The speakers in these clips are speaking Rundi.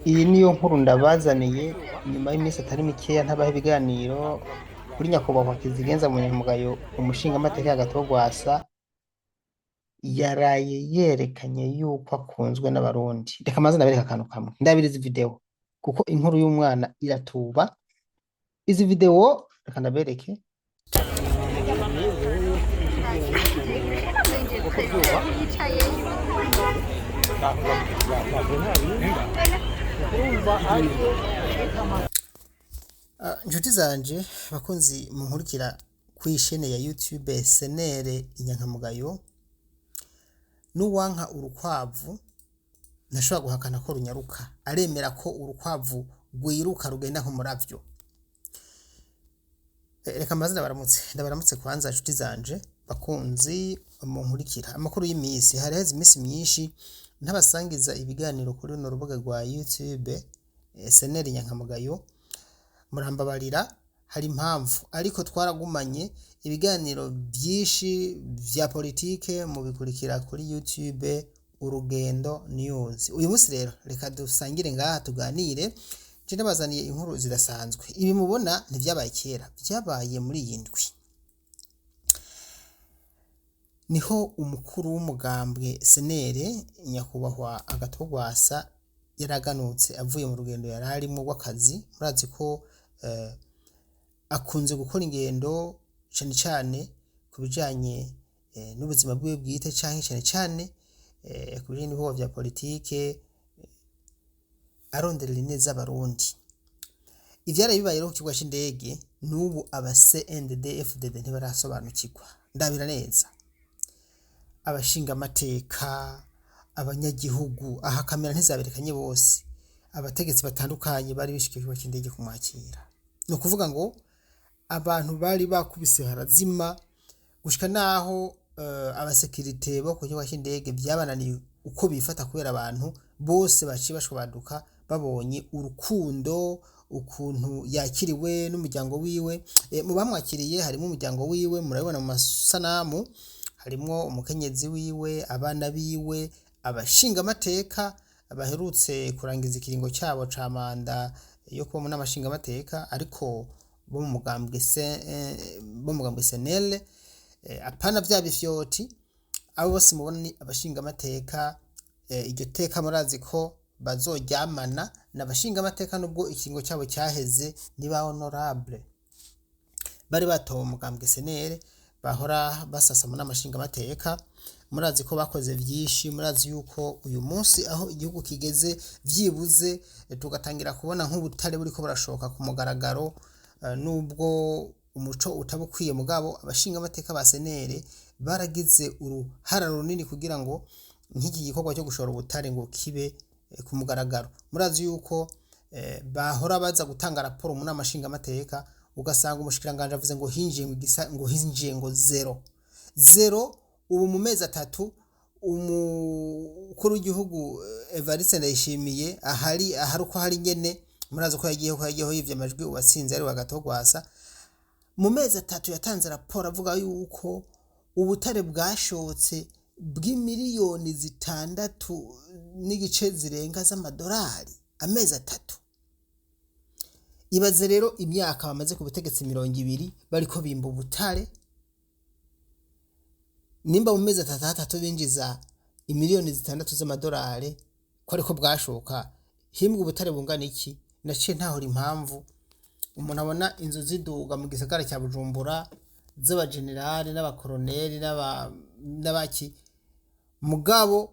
Iyi niyo nkuru ndabazaniye nyuma y'iminsi atari mikeya ntabaha ibiganiro kuri nyakubahwa Kizigenza Munyamugayo, umushingamateka Agathon Rwasa yaraye yerekanye yuko akunzwe n'Abarundi. Reka maze ndabereka akantu kamwe, ndabira izi video kuko inkuru y'umwana iratuba. Izi video reka ndabereke. Inshuti zanje bakunzi munkurikira kw'ishene ya YouTube Senere Inyankamugayo, n'uwanka urukwavu ntashobora guhakana ko runyaruka, aremera ko urukwavu rwiruka rugenda nk'umuravyo. Reka mbanze ndabaramutse, ndabaramutse kwanza inshuti zanje bakunzi munkurikira. Amakuru y'imisi, hari haheze imisi myinshi ntabasangiza ibiganiro kuri runo rubuga rwa YouTube Senere Inyankamugayo, murambabarira hari impamvu, ariko twaragumanye ibiganiro byinshi vya politike mubikurikira kuri YouTube Urugendo News. Uyu munsi rero reka dusangire ngaha tuganire, nje ndabazaniye inkuru zidasanzwe. Ibi mubona ntivyabaye kera, vyabaye muri iyi ndwi. Niho umukuru w'umugambwe Senere nyakubahwa Agathon Rwasa yaraganutse avuye mu rugendo yari arimwo rw'akazi. Murazi ko akunze gukora ingendo cane cane ku bijanye n'ubuzima bwiwe bwite canke cane cane ku bijanye n'ibikorwa vya politike, aronderera ineza Abarundi. Ivyaraye bibaye rero ku kibuga c'indege, n'ubu aba CNDD-FDD ntibarasobanukirwa. Ndabira neza abashingamateka, abanyagihugu, aha kamera ntizaberekanye bose, abategetsi batandukanye bari bishikiye ku kibuga c'indege kumwakira. Ni ukuvuga ngo abantu bari bakubise harazima gushika naho abasekirite bo ku kibuga c'indege vyabananiye uko bifata kubera abantu bose baciye bashwabaduka babonye urukundo ukuntu yakiriwe n'umuryango wiwe. Mu bamwakiriye harimo umuryango wiwe, murabibona mu masanamu, harimwo umukenyezi wiwe, abana biwe, abashingamateka baherutse kurangiza ikiringo cyabo ca manda yo kuba mu nama nshingamateka, ariko bo mu mugambwe bo mu mugambwe SNL, apana vya bifyoti. Abo bose mubona ni abashingamateka. Iryo teka murazi ko bazoryamana n'abashingamateka nubwo ikiringo cyabo cyaheze, ni ba honorable bari batowe umugambwe SNL bahora basasa mu nama nshingamateka. Murazi ko bakoze vyinshi, murazi yuko uyu munsi aho igihugu kigeze vyibuze tugatangira kubona nk'ubutare buriko burashoka ku mugaragaro, nubwo umuco utaba ukwiye, mugabo abashingamateka ba SNL baragize uruhara runini kugira ngo nk'iki gikorwa cyo gushora ubutare ngo kibe ku mugaragaro. Murazi yuko bahora baza gutanga raporo mu nama nshingamateka, ugasanga umushikiranganji avuze ngo hinjiye ngo igisa ngo hinjiye ngo zero zero. Ubu mu mezi atatu umukuru w'igihugu Evariste Ndayishimiye ahari ahari uko hari nyene, murazi ko yagiyeho yivye amajwi uwatsinze ari Agathon Rwasa. Mu mezi atatu yatanze raporo avuga yuko ubutare bwashotse bw'imiliyoni 6.5 zirenga z'amadolari amezi atatu. Ibaze rero imyaka bamaze ku butegetsi 20 bariko bimba ubutare, nimba mu mezi atatu binjiza imiliyoni 6 z'amadolari ko ariko bwashoka, himbwa ubutare bungana iki? Naciye ntahora impamvu umuntu abona inzu ziduga mu gisagara cya Bujumbura z'abagenerali n'abakoroneli n'abaki, mugabo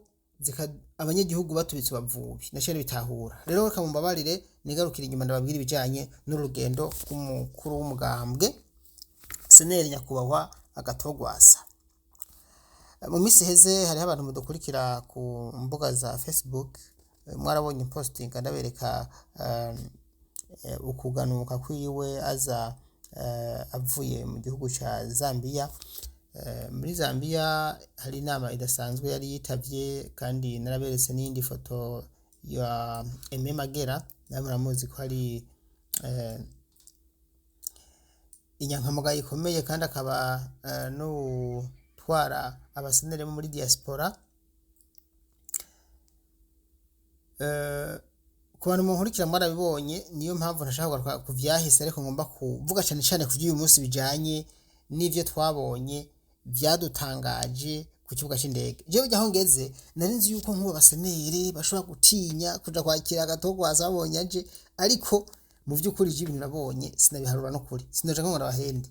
abanyagihugu batubitse bavubi. Naciye bitahura rero. Reka mumbabarire nigarukira inyuma ndababwira ibijanye n'urugendo rw'umukuru w'umugambwe Seneri nyakubahwa Agathon Rwasa. Mu minsi iheze hariho abantu mudukurikira ku mbuga za Facebook, mwarabonye posting ndabereka ukuganuka kwiwe aza avuye mu gihugu ca Zambia. Muri Zambia hari inama idasanzwe yari yitavye, kandi naraberetse n'iyindi foto ya Aime Magera, nawe muramuzi ko ari inyankamugayo ikomeye, kandi akaba n'utwara abasenere bo muri diaspora. Ku bantu munkurikira mwarabibonye, niyo mpamvu ntashaka kugaruka ku vyahise, ariko ngomba kuvuga cane cane ku vy'uyu munsi bijanye n'ivyo twabonye vyadutangaje ku kibuga c'indege. Jewe burya aho ngeze nari nzi yuko nk'ubu abasenere bashobora gutinya kuja kwakira Agatogwasa babonye aje, ariko mu vy'ukuri je ibintu nabonye sinabiharura n'ukuri, sinoja ngo ndabahende.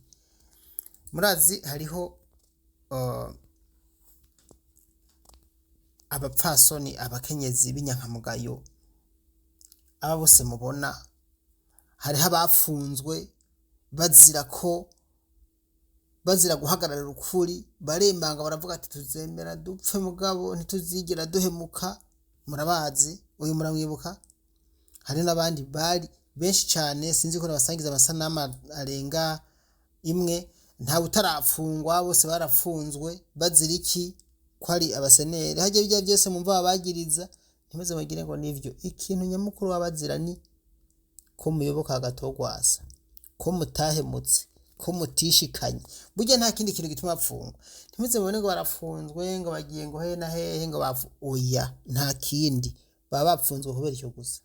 Murazi hariho abapfasoni, abakenyezi b'inyankamugayo, aba bose mubona, hariho abapfunzwe bazira ko bazira guhagararira ukuri, baremanga baravuga ati tuzemera dupfe mugabo ntituzigera duhemuka. Murabazi, uyu muramwibuka. Hari n'abandi bari benshi cane, sinzi ko nabasangiza amasanamu arenga imwe, ntawe utarapfungwa, bose barapfunzwe bazira iki? Ko ari abasenere. Harya birya vyose mumva babagiriza, ntimuze mugire ngo nivyo. Ikintu nyamukuru babazira ni ko muyoboka Agatogwasa, ko mutahemutse, ko mutishikanye. Burya nta kindi kintu gituma bapfungwa. Ntimuze mubone ngo barapfunzwe, ngo bagiye ngo hehe na hehe, ngo bapfu, oya, nta kindi, baba bapfunzwe kubera icyo gusa.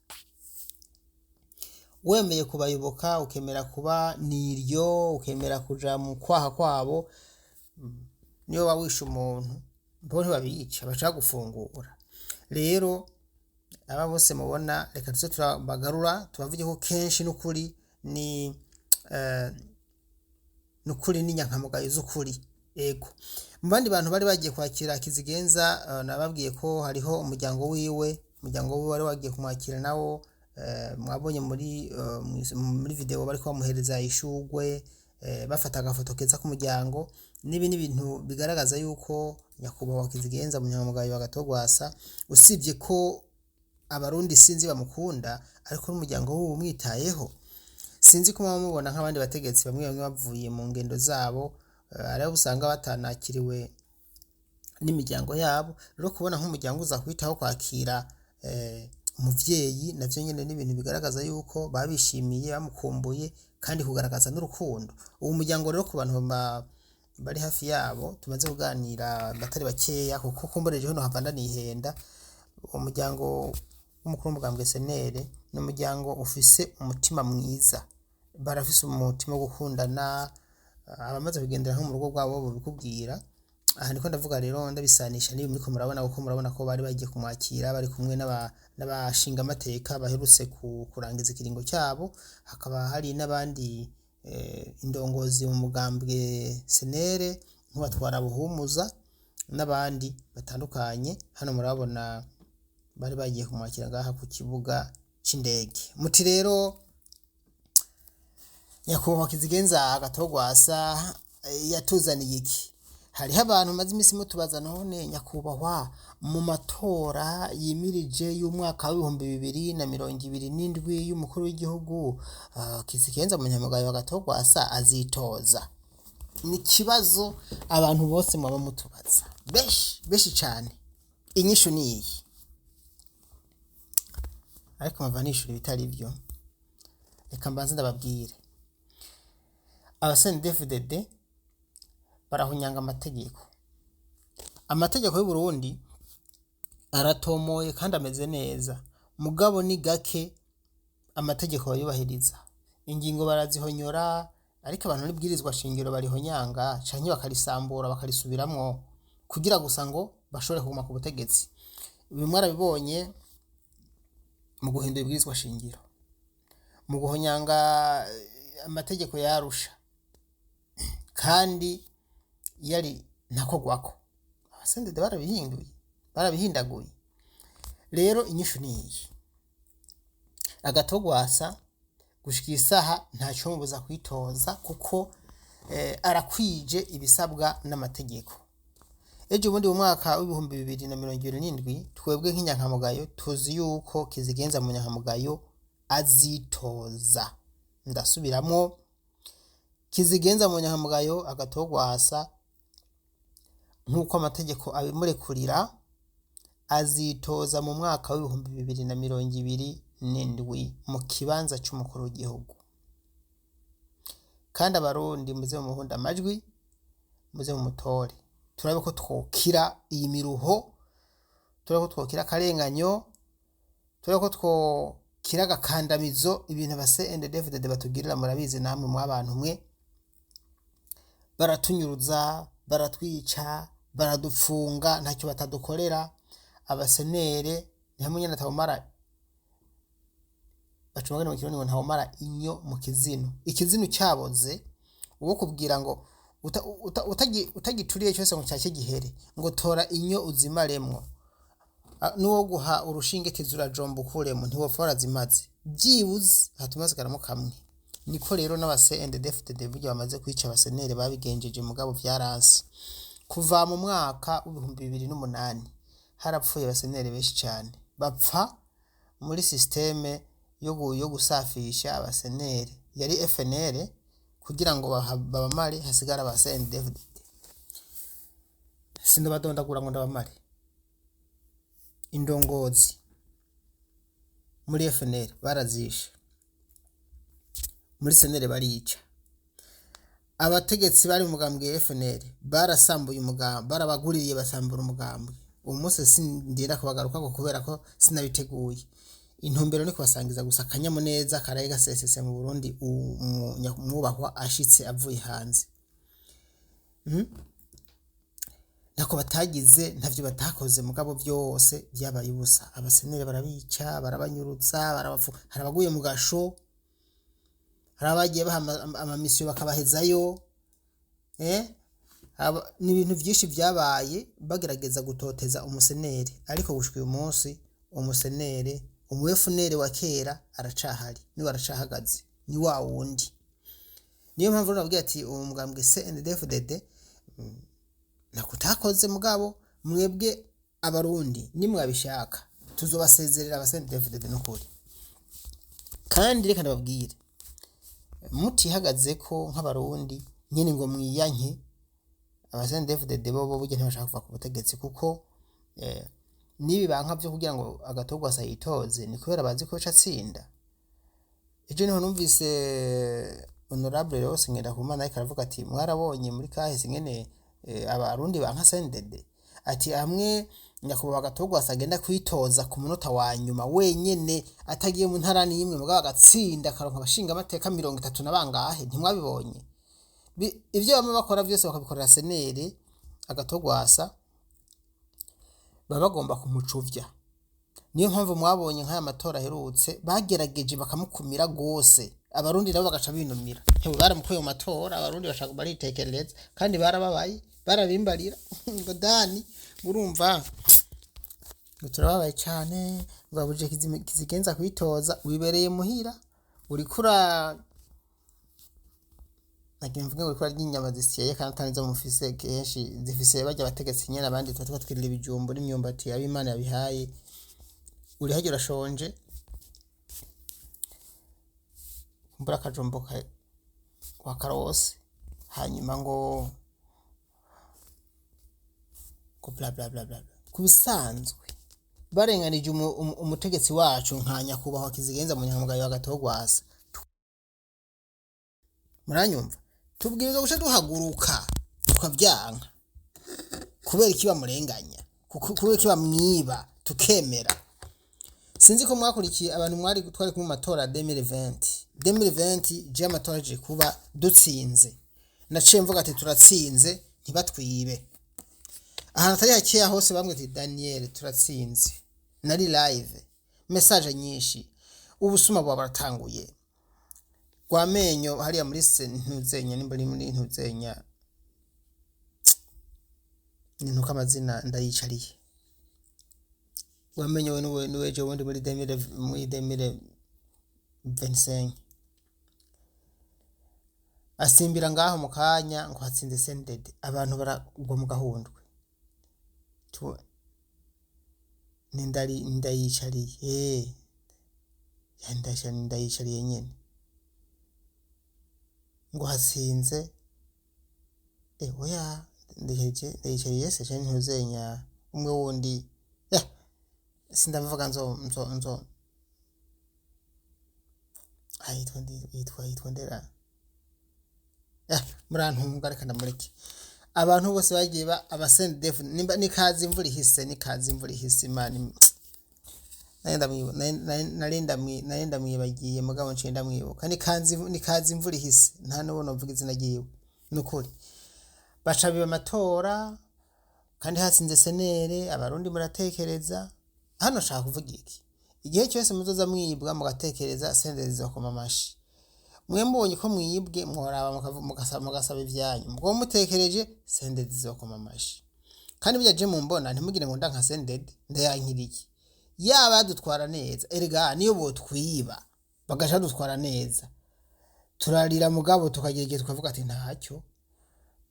Wemeye kubayoboka, ukemera kuba niryo, ukemera kuja mu kwaha kwabo, niyo waba wishe umuntu bo ntibabica, baca gufungura. Rero aba bose mubona, reka tuze turabagarura tubavuge ko kenshi n'ukuri ni nukuri n'inyankamugayo z'ukuri. Ego, mu bandi bantu bari bagiye kwakira Kizigenza, nababwiye ko hariho umuryango wiwe, umuryango wiwe wari wagiye kumwakira nawo. Mwabonye muri video bariko bamuhereza ishugwe, bafata agafoto keza k'umuryango. Nibi ni ibintu bigaragaza yuko nyakubahwa Kizigenza munyankamugayo Agatogwasa, usibye ko abarundi sinzi bamukunda, ariko n'umuryango wiwe umwitayeho. Sinzi ko muba mubona nk'abandi bategetsi bamwe bamwe bavuye mu ngendo zabo, hariho usanga batanakiriwe n'imiryango yabo. Rero kubona nk'umuryango uza kwitaho kwakira umuvyeyi, navyo nyene ni ibintu bigaragaza yuko babishimiye, bamukumbuye, kandi kugaragaza n'urukundo. Uwo muryango rero, ku bantu bari hafi yabo tumaze kuganira batari bakeya, kuko kumbure jewe nohava ndanihenda, uwo muryango w'umukuru w'umugambwe SNL ni umuryango ufise umutima mwiza, barafise umutima wo gukundana. Abamaze kugendera nko mu rugo rwabo bobikubwira. Aha niko ndavuga rero ndabisanisha n'ibi muriko murabona, kuko murabona ko bari bagiye kumwakira bari kumwe n'abashingamateka baherutse kurangiza ikiringo cyabo, hakaba hari n'abandi indongozi mu mugambwe SNL nk'ubatwara Buhumuza n'abandi batandukanye. Hano murabona bari bagiye kumwakira ngaha ku kibuga c'indege. Muti rero nyakubahwa Kizigenza Agatogwasa yatuzaniye iki? Hariho abantu maze imisi mutubaza, none nyakubahwa, mu matora yimirije y'umwaka w'2027 y'umukuru w'igihugu, Kizigenza munyamugayo Agatogwasa azitoza? Ni ikibazo abantu bose mwaba mutubaza, benshi benshi cane. Inyishu ni iyi, ariko mpava nishura ibitari byo. Reka mbanze ndababwire, aba CNDD-FDD barahunyanga amategeko. Amategeko y'u Burundi aratomoye kandi ameze neza, mugabo ni gake amategeko bayubahiriza, ingingo barazihonyora. Ariko abantu n'ibwirizwa shingiro barihonyanga canke bakarisambura, bakarisubiramwo kugira gusa ngo bashobore kuguma ku butegetsi. Ibi mwarabibonye mu guhindura ibwirizwa shingiro, mu guhonyanga amategeko ya Arusha, kandi yari ntakogwako. Abasendede barabihinduye, barabihindaguye. Rero inyishu ni iyi: Agatogwasa gushika isaha ntacomubuza kwitoza, kuko arakwije ibisabwa n'amategeko. Ejo bundi mu mwaka w'2027, twebwe nk'inyankamugayo tuzi yuko Kizigenza mu nyankamugayo azitoza. Ndasubiramwo, Kizigenza mu nyankamugayo Agatogwasa, nk'uko amategeko abimurekurira, azitoza mu mwaka w'2027 mu kibanza c'umukuru w'igihugu. Kandi abarundi muze mumuhunde amajwi, muze mumutore, turabe ko twokira iyi miruho, turabe ko twokira akarenganyo, turabe ko twokira. Kiragakandamizo ibintu ba CNDD-FDD batugirira, murabizi namwe mwabantu mwe. Baratunyuruza, baratwica, baradupfunga, ntacyo batadukorera. Abasenere ni hamwe nyene atawumara, baca umugani mu Kirundi ngo ntawumara inyo mu kizinu. Ikizinu cyaboze, uwo kubwira ngo utagituriye cyose ngo cyake gihere, ngo tora inyo uzimaremwo. N'uwo guha urushinge tizurajomba ukuremo, ntiwopfa warazimaze, byibuze hatuma hasigaramo kamwe. Niko rero n'aba CNDD-FDD burya bamaze kwica abasenere babigenjeje, mugabo vyaranse. Kuva mu mwaka w'2008 harapfuye abasenere benshi cyane, bapfa muri système yo gusafisha abasenere yari FNL, kugira ngo babamare hasigara aba CNDD-FDD. Sindabadondagura ngo ndabamare. Indongozi muri FNL barazishe, muri senere barica abategetsi bari mu mugambwe wa FNL, barasambuye umugambi, barabaguririye basambura umugambwe. Uwo munsi sindinda kubagarukako kubera ko sinabiteguye. Intumbero ni kubasangiza gusa akanyamuneza karaye gasesetse mu Burundi umwubahwa ashitse avuye hanze. Ntako batagize, ntavyo batakoze, mugabo byose byabaye ubusa. Abasenere barabica, barabanyurutsa, barabafu, hari abaguye mu gasho, hari abagiye baha amamisiyo bakabahezayo. Ni ibintu byinshi byabaye bagerageza gutoteza umusenere, ariko gushika uyu munsi umusenere, umu FNL wa kera aracahari, niwe aracahagaze, ni wa wundi. Niyo mpamvu rero nababwiye ati uwo mugambwe CNDD-FDD ntako utakoze, mugabo mwebwe Abarundi nimwabishaka tuzobasezerera aba CNDD-FDD n'ukuri. Kandi reka ndababwire, mutihagaze ko nk'Abarundi nyene ngo mwiyanke aba CNDD-FDD, bo burya ntibashaka kuva ku butegetsi, kuko n'ibi banka vyo kugira ngo Agatogwasa yitoze ni kubera bazi ko yoca atsinda. Ejo niho numvise honorable Leos Ngendakumana ariko aravuga ati mwarabonye muri kahise ingene Abarundi banka CNDD, ati hamwe nyakubahwa Agatogwasa agenda kwitoza ku munota wa nyuma wenyene, atagiye mu ntara n'imwe, mugabo agatsinda akaronka abashinga amateka 30 na bangahe. Ntimwabibonye? Ivyo bamwe bakora vyose bakabikorera senere Agatogwasa, baba bagomba kumucuvya. Niyo mpamvu mwabonye nk'aya matora aherutse bagerageje bakamukumira gose, Abarundi nabo bagaca binumira. Hewe, baramukuye mu matora, Abarundi bashaka baritekerereza, kandi barababaye, barabimbarira ngo Dani urumva ngo turababaye cane, ngo babuje kizigenza kwitoza, wibereye muhira uriko ura nagira mvuge ngo uriko urarya inyama zisyeye kandi atari izo mufise, kenshi zifise barya abategetsi nyene, abandi tuba turiko twirira ibijumbu n'imyumbati abo Imana yabihaye. Uri harya urashonje, kumbura akajumbu wakarose, hanyuma ngo bla bla bla bla. Ku bisanzwe barenganije umutegetsi wacu nka nyakubahwa Kizigenza Munyangamugayo wa Gatogwasa, muranyumva, tubwirizwa guca duhaguruka tukavyanka. Kubera iki bamurenganya? Kubera iki bamwiba tukemera? Sinzi ko mwakurikiye, abantu mwari twari kumwe mu matora 2020. 2020 je amatora aje kuba dutsinze, naciye mvuga ati turatsinze, ntibatwibe. Ahantu atari hakeya hose bamwe ati Daniel turatsinze. Nari live, message nyinshi, ubusuma bwa baratanguye rwamenyo hariya muri Ntuzenya, nimba ari muri Ntuzenya, nintuka amazina ndayicariye. Rwamenyo we niwe ejo bundi muri 2025 asimbira ngaho mu kanya ngo hatsinze CNDD, abantu baragwa mu gahundwe. Ni ndayicariye, ndayicariye nyene ngo hatsinze. Oya, ndayicariye se canke Ntuzenya umwe wundi, sindamuvuga, nzo nzo nzo yitwa yitwa ndera, murantunga, reka ndamureke. Abantu bose bagiye ba aba CNDD nimba nikazi imvura ihise, nikazi imvura ihise. Imana Nari nari ndamwibagiye mugabo nciye ndamwibuka. Ni kanzi imvura ihise, nta n'uwo novuga izina ryiwe. Nukuri baca biba amatora kandi hatsinze senere. Abarundi muratekereza, hano nshaka kuvuga iki: igihe cyose muzoza mwibwa mugatekereza, senderi zizokoma amashi. Mwe mubonye ko mwibwe, mworaba mugasaba ivyanyu, mugo mutekereje senderi zizokoma amashi. Kandi burya je mumbona, ntimugire ngo ndanka senderi, ndayankira iki? Yaba yadutwara neza, erega niyo botwiba bagaca badutwara neza, turarira, mugabo tukagira igihe tukavuga ati ntacyo,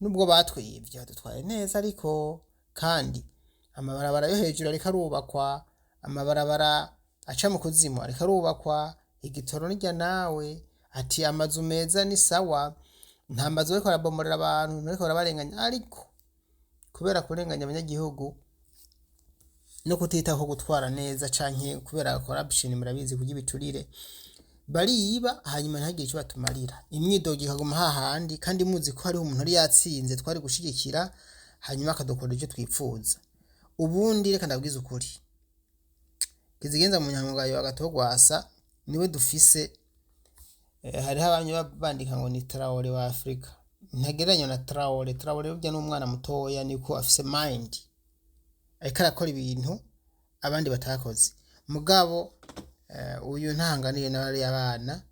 nubwo batwibye badutwaye neza. Ariko kandi amabarabara yo hejuru ariko arubakwa, amabarabara aca mu kuzimu ariko arubakwa, igitoro nirya nawe ati amazu meza ni sawa, nta mazu bariko barabomorera abantu, ntariko barabarenganya. Ariko kubera kurenganya abanyagihugu no kutitaho gutwara neza, canke kubera corruption, murabizi, kurya ibiturire, bariba, hanyuma ntihagire icyo batumarira, imyidogo ikaguma hahandi. Kandi muzi ko hariho umuntu yari yatsinze twari gushigikira, hanyuma akadukora ivyo twipfuza. Ubundi reka ndabwize ukuri, Kizigenza mu nyangamugayo Agathon Rwasa niwe dufise. Hariho abamye bandika ngo ni Traore wa Afrika. Ntagereranywa na Traore. Traore burya n'umwana mutoya, niko afise mind, ariko arakora ibintu abandi batakoze. Mugabo uyu ntahanganiye n'abariya bana.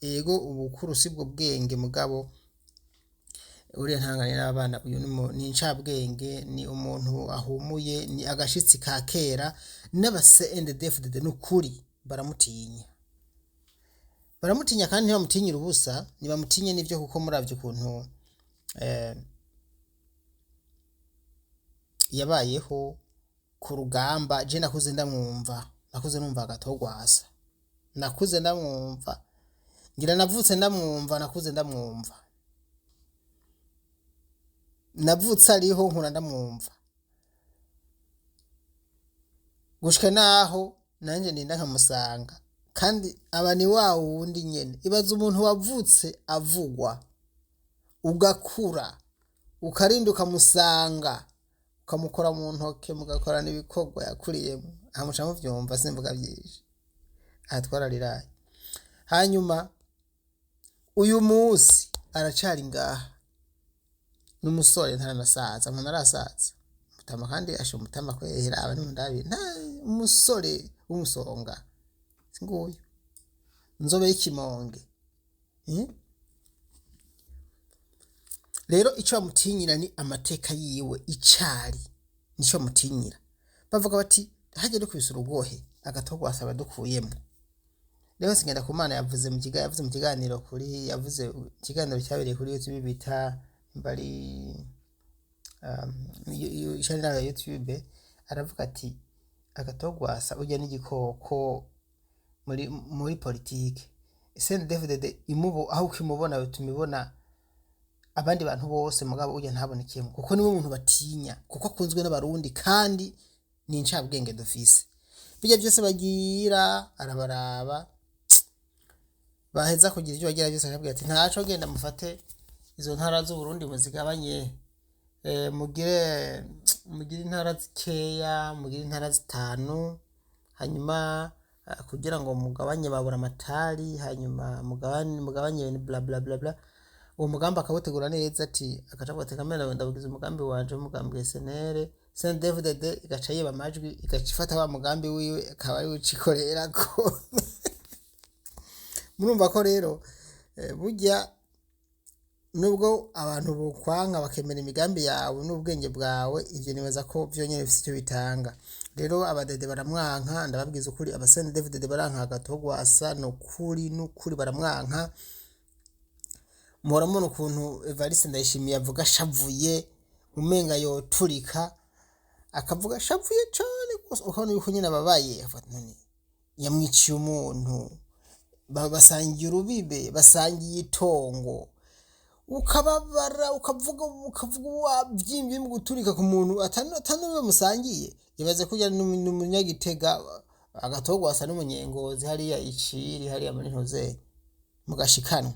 Ego, ubukuru sibwo bwenge, mugabo uriya ntahanganiye n'abana. Uyu ni incabwenge, ni umuntu ahumuye, ni agashitsi ka kera. N'aba CNDD-FDD n'ukuri baramutinya, baramutinya, kandi ntibamutinyira ubusa, ntibamutinye n'ivyo, kuko muravye ukuntu yabayeho ku rugamba. Je nakuze ndamwumva, nakuze numva Agathon Rwasa, nakuze ndamwumva, ngira navutse ndamwumva, nakuze ndamwumva, navutse ariho, nkura ndamwumva, gushika naho nanje ndinda nkamusanga, kandi aba ni wa wundi nyene. Ibaza umuntu wavutse avugwa, ugakura, ukarinda ukamusanga, ukamukora mu ntoke, mugakorana ibikorwa yakuriyemo, aha muca muvyumva, simvuga vyinshi, aha twarariraye. Hanyuma uyu munsi aracari ngaha, n'umusore, ntaranasaza, umuntu arasaza mutama, kandi asha umutama kwehera aba nimundabi nta umusore w'umusonga nguyu, nzobe y'ikimonge. Rero ico bamutinyira ni amateka yiwe, icari nico bamutinyira. Bavuga bati hajya dukubise urugohe Agathon Rwasa dukuyemo. Rero Ngendakumana yavuze mu kiganiro, yavuze mu kiganiro kuri, yavuze ikiganiro cyabereye kuri YouTube bita bari channel ya YouTube, aravuga ati Agathon Rwasa ujya n'igikoko muri politike. CNDD-FDD imubo aho ukimubona bituma ibona abandi bantu bose, mugabo ujya ntabonekemo, kuko niwe muntu batinya, kuko akunzwe n'Abarundi kandi ni incabwenge dufise. Bijya byose bagira arabaraba, baheza kugira ibyo bagira byose, akabwira ati ntaco, genda mufate izo ntara z'Uburundi muzigabanye, mugire intara zikeya, mugire intara zitanu, hanyuma kugira ngo mugabanye babura amatari, hanyuma mugabanye bla bla bla bla. Uwo mugambi akawutegura neza, ati agaca avuga ati kamera ndabugize umugambi wanje, umugambi wa SNL. CNDD-FDD igaca yiba amajwi, igaca ifata wa mugambi wiwe, akaba ari ucikorerako. Murumva ko rero burya nubwo abantu bokwanka bakemera imigambi yawe n'ubwenge bwawe, ivyo nibaza ko vyonyene bifise icyo bitanga. Rero abadede baramwanka, ndababwiza ukuri, aba CNDD-FDD baranka Agathon Rwasa, nukuri nukuri baramwanka. Muhora mubona ukuntu Evariste Ndayishimiye avuga ashavuye, umenga yoturika, akavuga ashavuye cane gose, ukabona yuko nyene ababaye. Avuga ati, none yamwiciye umuntu, basangiye urubibe, basangiye itongo, ukababara, ukavuga wavyimbye mu guturika ku muntu atanu bamusangiye. Ibaze ko yari n'umunyagitega, Agathon Rwasa n'umunyengozi hariya iciri hariya muri ntuze mu gashikanwa.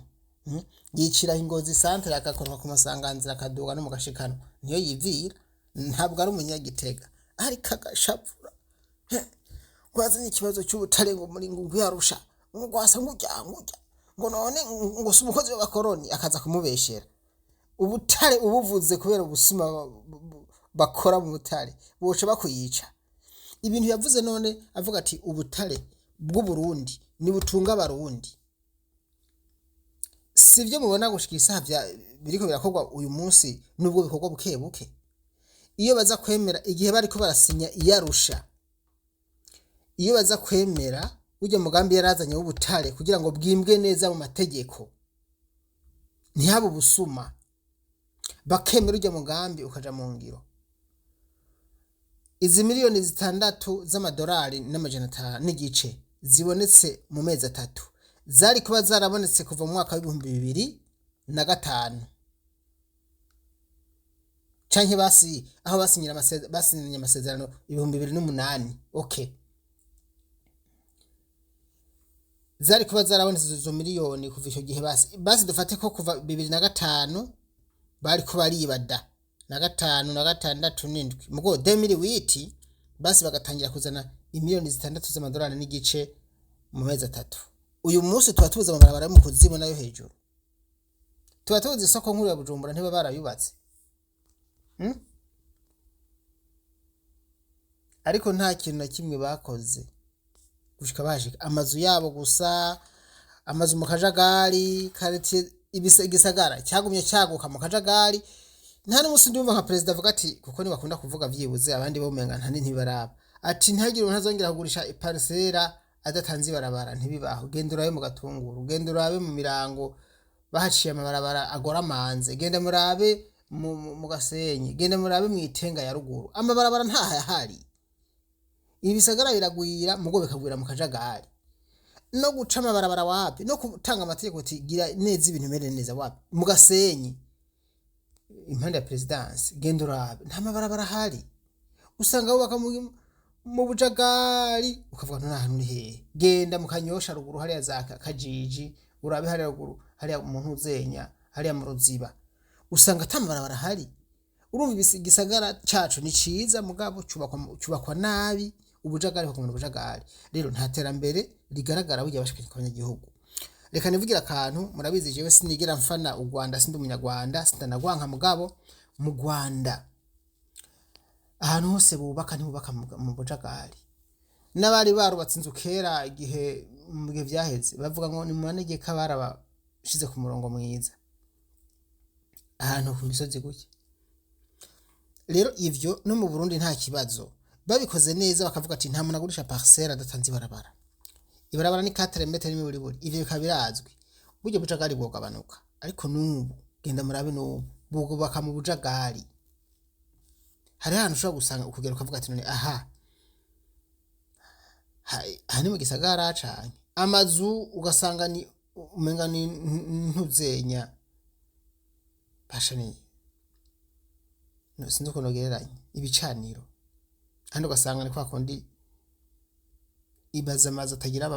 Yicira Ingozi centre, agakoroka ku masanganzira, akaduga no mu gashikanwa, niyo yivira, ntabwo ari umunyagitega, ariko agashavura. Ngo yazanye ikibazo cy'ubutare ngo muri ngo yarusha ngo gwasa ngo ujya ngo ujya ngo none ngo si umukozi w'abakoroni, akaza kumubeshera ubutare ubuvuze kubera ubusuma bakora mu butare boca bakuyica. Ibintu yavuze none avuga ati ubutare bw'u Burundi nibutunga abarundi, sivyo mubona gushika isaha biriko birakorwa uyu munsi, nubwo bikorwa buke buke. Iyo baza kwemera igihe bariko barasinya iyarusha, iyo baza kwemera burya mugambi yarazanye w'ubutare kugira ngo bwimbwe neza mu mategeko, ntihabe ubusuma, bakemera urya mugambi ukaja mu ngiro, izi miliyoni 6 z'amadolari n'500,000 zibonetse mu mezi 3 zari kuba zarabonetse kuva mu mwaka wa 2005, canke basi aho basinyira basinyanye amasezerano 2008. Okay, zari kuba zarabonetse izo miliyoni kuva icyo gihe. Basi dufate ko kuva 2005 bari kuba aribada na gatanu na gatandatu n'indwi, mugo 2008 basi bagatangira kuzana imiliyoni 6 z'amadolari n'igice mu mezi 3. Uyu munsi tuba tubuze amabarabara yo mu kuzimu nayo hejuru, tuba tubuze isoko nkuru ya Bujumbura, ntiba barayubatse. Ariko nta kintu na kimwe bakoze gushika bashika, amazu yabo gusa, amazu mu kajagari, quartier igisagara cyagumye cyaguka mu kajagari. Nta n'umunsi ndumva nka perezida avuga ati, kuko ntibakunda kuvuga, vyibuze abandi bo umenga nta ntibaraba, ati ntihagire umuntu azongera kugurisha iparisera adatanze ibarabara. Ntibibaho. Genda urabe mu Gatunguru, genda urabe mu Mirango bahaciye amabarabara agoramanze, genda murabe mu Gasenyi, genda murabe mu Itenga ya ruguru, amabarabara ntahayahari. Ibisagara biragwira mugo bikagwira mu kajagari. No guca amabarabara wapi, no gutanga amategeko ati gira neza ibintu bimere neza wapi. Mu Gasenyi impande ya présidence, genda urabe, nta mabarabara ahari. Usanga bubaka mu bujagari, ukavuga nta hantu uri hehe. Genda mu Kanyosha ruguru hariya za Kajiji, urabe hariya ruguru hariya mu Ntuzenya, hariya mu Ruziba, usanga ata mabarabara ahari. Urumva igisagara cacu ni ciza, mugabo cubakwa nabi, ubujagari bukaguma ubujagari. Rero nta terambere rigaragara burya bashikanye ku banyagihugu. Reka nivugira akantu. Murabizi jewe sinigera mfana u Rwanda, sindi umunyarwanda, sindanagwanka, mugabo mu Rwanda ahantu hose bubaka ntibubaka mu bujagari. N'abari barubatse inzu kera igihe mu bihe vyaheze bavuga ngo ni mu manegeka, barabashize ku murongo mwiza ahantu ku misozi gutya. Rero ivyo no mu Burundi nta kibazo babikoze neza, bakavuga ati nta muntu agurisha parcelle adatanze ibarabara, ibarabara ni 4 mètres n'imiburiburi, ivyo bikaba birazwi, burya bujagari bwogabanuka. Ariko n'ubu genda murabe, n'ubu bwubaka mu bujagari. Hari ahantu ushobora gusanga ukugera ukavuga ati none aha aha ni mu gisagara canke? Amazu ugasanga ni umenga ni ntuzenya basha ni no, sinzi ukuntu nogereranya ibicaniro. Handi ugasanga ni kwa kundi ibaza amazu atagira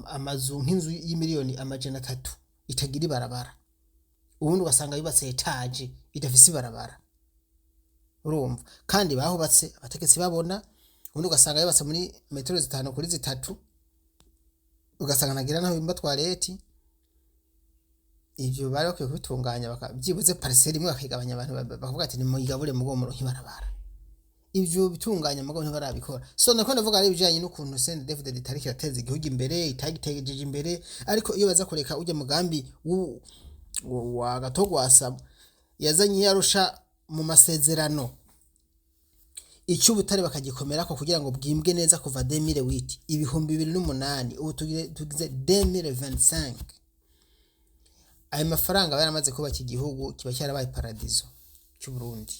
amazu nk'inzu y'imiliyoni 300 itagira ibarabara, ubundi ugasanga yubatse étage idafise ibarabara. Urumva kandi bahubatse abategetsi babona. Ubundi ugasanga yubatse muri metero 5 kuri 3, ugasanga ntagira naho bimba toilette. Ivyo bari bakwiye kubitunganya, byibuze parcelle imwe bakigabanya abantu, bakavuga ati nimuyigabure mugo muronke ibarabara. Ivyo bitunganya mugabo ntibarabikora. So nako ndavuga ari ibijanye n'ukuntu CNDD-FDD itariko irateza igihugu imbere, itagitegejeje imbere. Ariko iyo baza kureka urya mugambi wa Gatogwasa yazanye yarusha mu masezerano, icy'ubutare bakagikomerako kugira ngo bwimbwe neza kuva 2008, 2008, ubu tugize 2025, ayo mafaranga aba yaramaze kubaka igihugu kiba cyarabaye paradizo cy'u Burundi.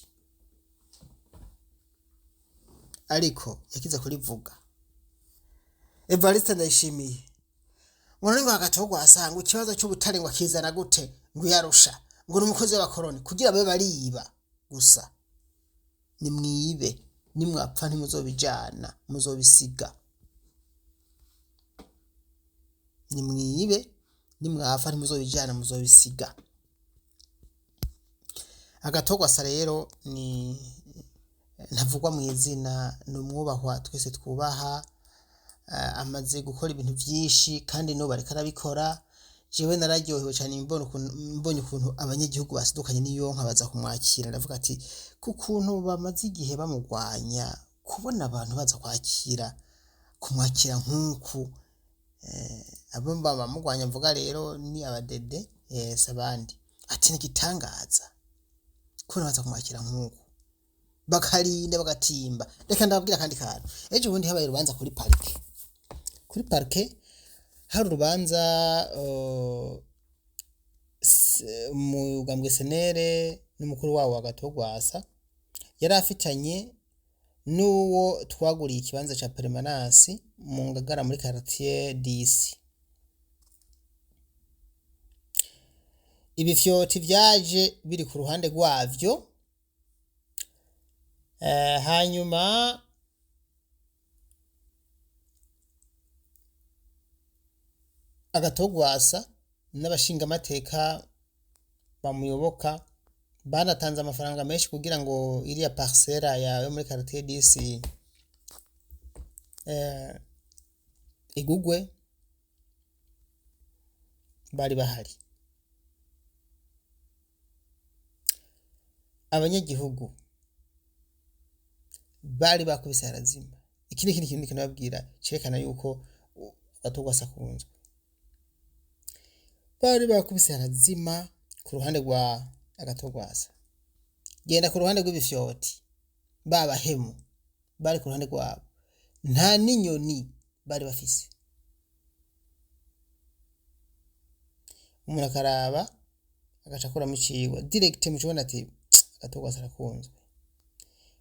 Ariko yakize kurivuga Evariste Ndayishimiye ngo none ngo Gatogwasa ngo ikibazo cy'ubutare ngo akizana gute, ngo yarusha, ngo ni umukozi w'abakoroni, kugira babe bariba gusa. Nimwibe, nimwapfa ntimuzobijana, muzobisiga. Nimwibe, nimwapfa ntimuzobijana, muzobisiga. Agatogwasa rero ni ntavugwa mu izina, ni umwubahwa twese twubaha. Amaze gukora ibintu vyinshi kandi n'ubu ariko arabikora. Jewe nararyohewe cane mbonye ukuntu abanyagihugu basidukanye n'iyonka baza kumwakira. Ndavuga ati ku kuntu bamaze igihe bamugwanya, kubona abantu baza kumwakira nk'uku. Abo bamugwanya mvuga rero ni abadede, si abandi. Ati ni igitangaza kubona baza kumwakira nk'uku, bakarinda bagatimba. Reka ndababwira akandi kantu. Ejo bundi habaye urubanza kuri parike. Kuri parike hari urubanza, umugambwe senere n'umukuru wawo wa Gatogwasa yari afitanye n'uwo twaguriye ikibanza ca permanence mu Ngagara muri quartier dix. Ibifyoti vyaje biri ku ruhande rwavyo, hanyuma Agatogwasa n'abashingamateka bamuyoboka banatanze amafaranga menshi kugira ngo iriya parcelle yawe muri quartier dix igugwe, bari bahari. Abanyagihugu bari bakubise harazima. Iki ni ikindi kintu kinababwira cerekana yuko Agatogwasa akunzwe. Bari bakubise harazima ku ruhande rwa Agatogwasa, genda ku ruhande rw'ibifyoti babahemu bari ku ruhande rwabo, nta n'inyoni bari bafise. Umuntu akaraba agaca akuramwo icigwa direct, mucubona ati Agatogwasa arakunzwe.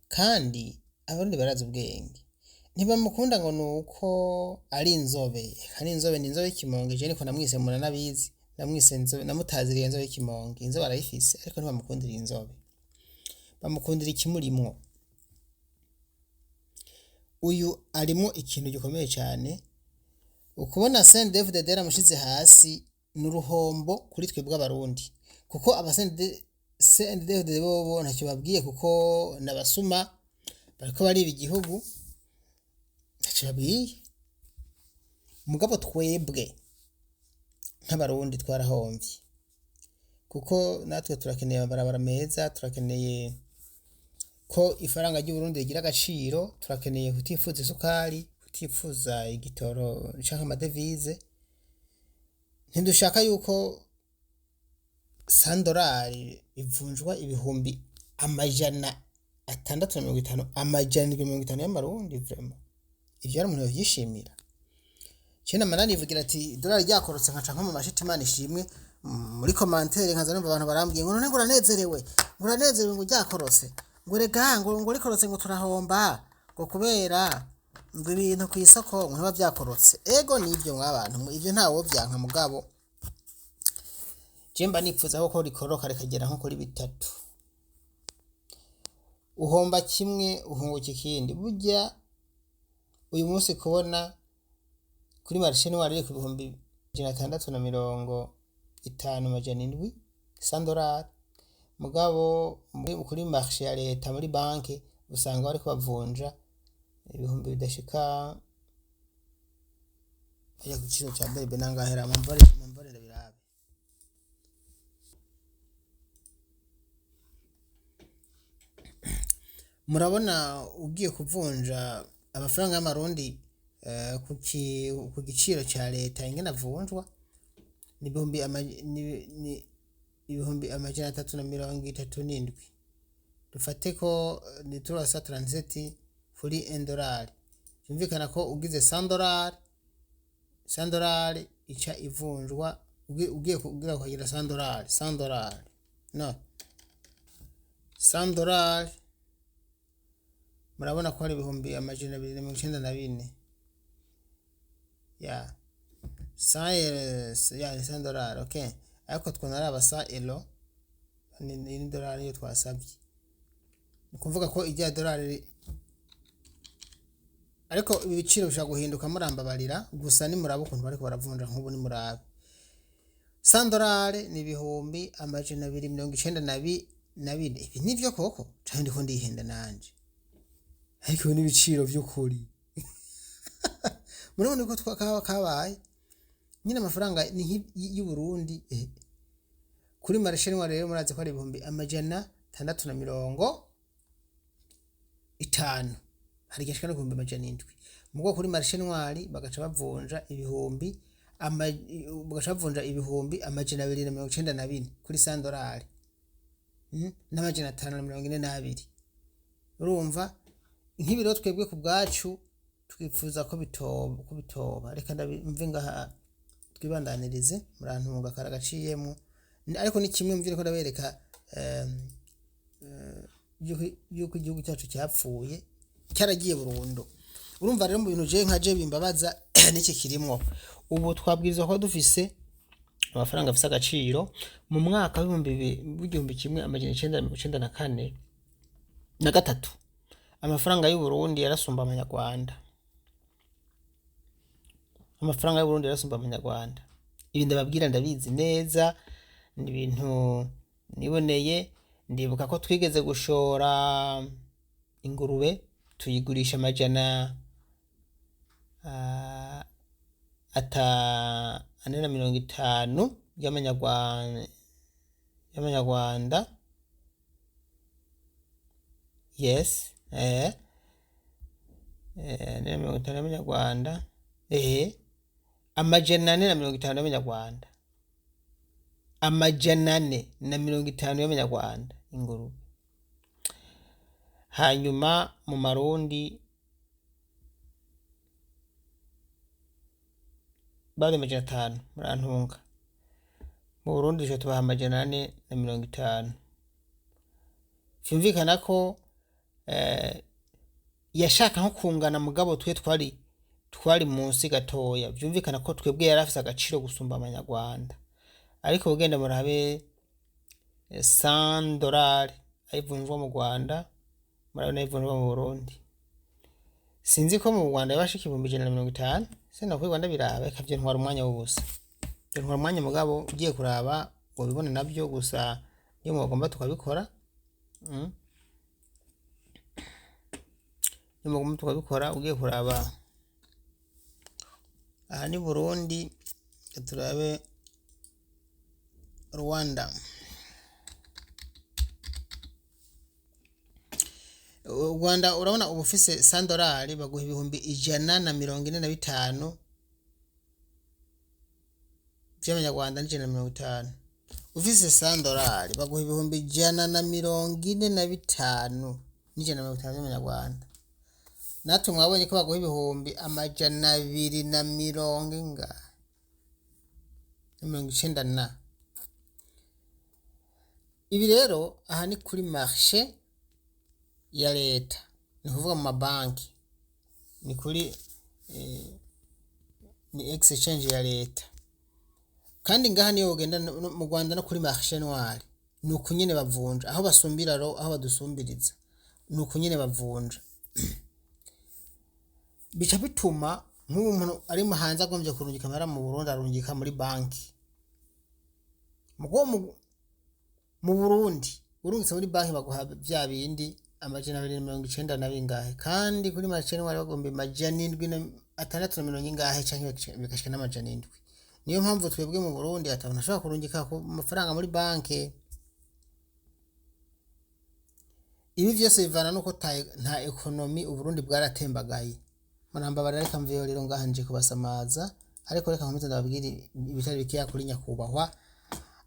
Kandi Abarundi barazi ubwenge, ntibamukunda ngo nuko ari inzobe. Eka ni inzobe, ni inzobe y'ikimonge. Jewe niko namwise, muranabizi, namwise inzobe, namutaziriye inzobe y'ikimonge. Inzobe arayifise, ariko ntibamukundira inzobe, bamukundira ikimurimwo. Uyu arimwo ikintu gikomeye cane. Ukubona CNDD-FDD yaramushize hasi ni uruhombo kuri twebwe Abarundi, kuko aba CNDD-FDD bobo ntacyo babwiye, kuko n'abasuma bariko bariba igihugu, ntacyo babwiye. Mugabo twebwe nk'Abarundi twarahomvye, kuko natwe turakeneye amabarabara meza, turakeneye ko ifaranga ry'Uburundi rigira agaciro, turakeneye kutifuza isukari, kutifuza igitoro canke amadevize. Ntidushaka yuko sandorari ivunjwa 650,000, 750 y'amarundi. Vraiment ivyo hari umuntu yovyishimira? Cena manani ivugira ati idolari ryakorotse, nkaca nko mu mashiti. Imana ishimwe. Muri commentaire nkaza numva abantu barambwiye ngo none ngo uranezerewe, ngo uranezerewe, ngo ryakorotse, ngo rega ngo rikorotse ngo turahomba, ngo kubera ngo ibintu ku isoko ngo ntiba vyakorotse. Ego nivyo mwabantu, ivyo ntawo vyanka, mugabo je mba nipfuza ko rikoroka rikagera nko kuri 3. Uhomba kimwe uhunguka ikindi. Burya uyu munsi kubona kuri marché noir riri ku 650,700 sandorari, mugabo kuri marché ya leta muri banki usanga bariko bavunja ibihumbi bidashika ajya ku giciro ca berbe nangahera. Mumbarire birabe. Murabona ugiye kuvunja amafaranga y'amarundi ku giciro ca leta ingene avunjwa ni 337,000. Dufate ko ni turasa transit kuri endorari, vyumvikana ko ugize sandorari, sandorari ica ivunjwa ugiye kugira ukagira sandorari, sandorari no sandorari, murabona ko hari 294,000 ya ya ni sandorari, okay. Ariko twonaraba sa elo ni dolari niyo twasabye, ni ukuvuga ko irya dolari. Ariko ibi biciro bishobora guhinduka, murambabarira. Gusa nimuraba ukuntu bariko baravunja nk'ubu, nimurabe sandorare ni 294,000. Ibi nivyo koko canke ndiko ndihenda nanje? Ariko ibi n'ibiciro vy'ukuri. Murabona ko kabaye nyine amafaranga ni y'u Burundi kuri marché noir. Rero murazi ko ari 650,000, hari igihe ashika no 700,000. Mugo kuri marché noir bagaca bavunja 294,000 kuri 100 dolari, n'542. Urumva nk'ibiro twebwe ku bwacu twifuza ko bitoba, ko bitoba. Reka mve ngaha twibandanirize, murantunga kara gaciyemo. Ariko ni kimwe mvire ko ndabereka yuko igihugu cyacu cyapfuye, cyaragiye burundu. Urumva rero, mu bintu je nka je bimbabaza n'iki kirimwo. Ubu twabwirizwa kuba dufise amafaranga afise agaciro. Mu mwaka w'1994 na gatatu, amafaranga y'u Burundi yarasumba amanyarwanda. Amafaranga y'u Burundi yarasumba amanyarwanda. Ibi ndababwira ndabizi neza, ni ibintu niboneye. Ndibuka ko twigeze gushora ingurube, tuyigurisha amajana 450 y'amanyarwanda. Yes, 450 y'amanyarwanda, 450 y'amanyarwanda, 450 y'amanyarwanda ingurube. Hanyuma mu marundi bari 500, murantunga. Mu Burundi duca tubaha 450. Vyumvikana ko yashaka nko kungana, mugabo twe twari munsi gatoya. Vyumvikana ko twebwe yari afise agaciro gusumba amanyarwanda. Ariko ugenda murabe 100 dolari ayivunjwa mu Rwanda, murabona ayivunjwa mu Burundi. Sinzi ko mu Rwanda yabashika 150,000. Sinakwirwa ndabiraba, reka vyintwara umwanya w'ubusa, vyintwara umwanya. Mugabo ugiye kuraba wobibona navyo gusa iyo mwagomba tukabikora. Iyo mugomba tukabikora, ugiye kuraba aha ni Burundi, reka turabe Rwanda. U Rwanda urabona uba ufise 100 dolari baguha 145,000 vy'amanyarwanda n'150. Ufise 100 dolari baguha 145,150 vy'amanyarwanda. Natwe mwabonye ko baguha ibihumbi amajana abiri na mirongo ingahe na mirongo icenda na. Ibi rero aha ni kuri marché ya leta, ni kuvuga mu mabanki, ni kuri ni exchange ya leta. Kandi ngaha niyo ugenda mu Rwanda no kuri marché noir ni uku nyene bavunja. Aho basumbira ro, aho badusumbiriza ni uku nyene bavunja. Bica bituma nk'ubu umuntu ari mu hanze agombye kurungika amahera mu Burundi, arungika muri banki. Mugo mu Burundi urungitse muri banki baguha vya bindi 290 na bingahe, kandi kuri marché noir bagomba 760 na mirongo ingahe canke bigashika n'700. Niyo mpamvu twebwe mu Burundi ata muntu ashobora kurungika ku mafaranga muri banki. Ibi vyose bivana nuko nta économie, Uburundi bwaratembagaye. Murambabarira, reka mveyo rero ngaha nje kubasamaza, ariko reka nkomeze ndababwire ibitari bikeya kuri nyakubahwa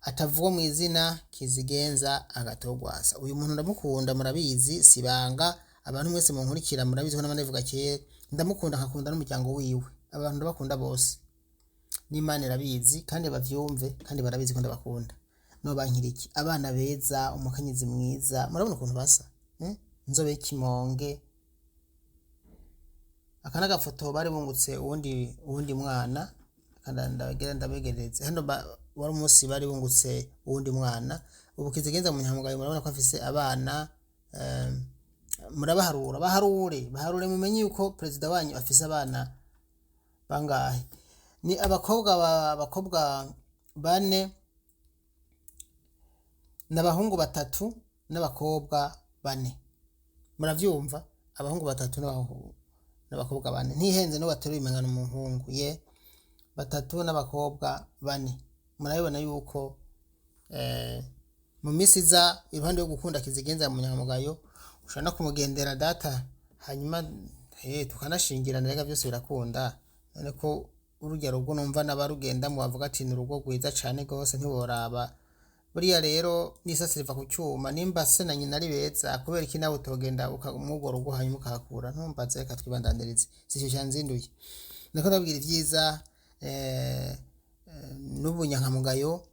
atavugwa mu izina Kizigenza Agathon Rwasa. Uyu muntu ndamukunda, murabizi, sibanga. Abantu mwese munkurikira murabizi ko nama kera ndamukunda, nkakunda n'umuryango wiwe. Abantu ndabakunda bose n'Imana irabizi, kandi bavyumve, kandi barabizi ko ndabakunda. No bankiriki abana beza, umukenyezi mwiza, murabona ukuntu basa, eh? Inzobe y'ikimonge. Aka n'agafoto bari bungutse uwundi mwana. Kandi ndabagira ndabegereze hano wari umunsi bari bungutse uwundi mwana. Ubu Kizigenza mu Nyangamugayo murabona ko afise abana. Murabaharura, baharure, baharure, mumenye yuko perezida wanyu afise abana bangahe. Ni abakobwa bane n'abahungu batatu n'abakobwa bane. Muravyumva, abahungu batatu n'abahungu n'abakobwa bane. Ntihenze no bateruye imengano umuhungu ye batatu n'abakobwa bane. Murabibona yuko mu minsi iza, iruhande yo gukunda Kizigenza mu Nyangamugayo, ushobora no kumugendera data, hanyuma tukanashingirana. Rega byose birakunda. None ko urujya rugo numva n'abarugendamo bavuga ati ni urugo rwiza cane rwose, ntiworaba. Buriya rero n'isasi riva ku cyuma. Nimba se na nyina ari beza, kubera iki nawe utogenda mw'urwo rugo hanyuma ukahakura? Ntumbaze, reka twibandanirize, si icyo cyanzinduye. Niko ndabwira ibyiza n'ubunyankamugayo,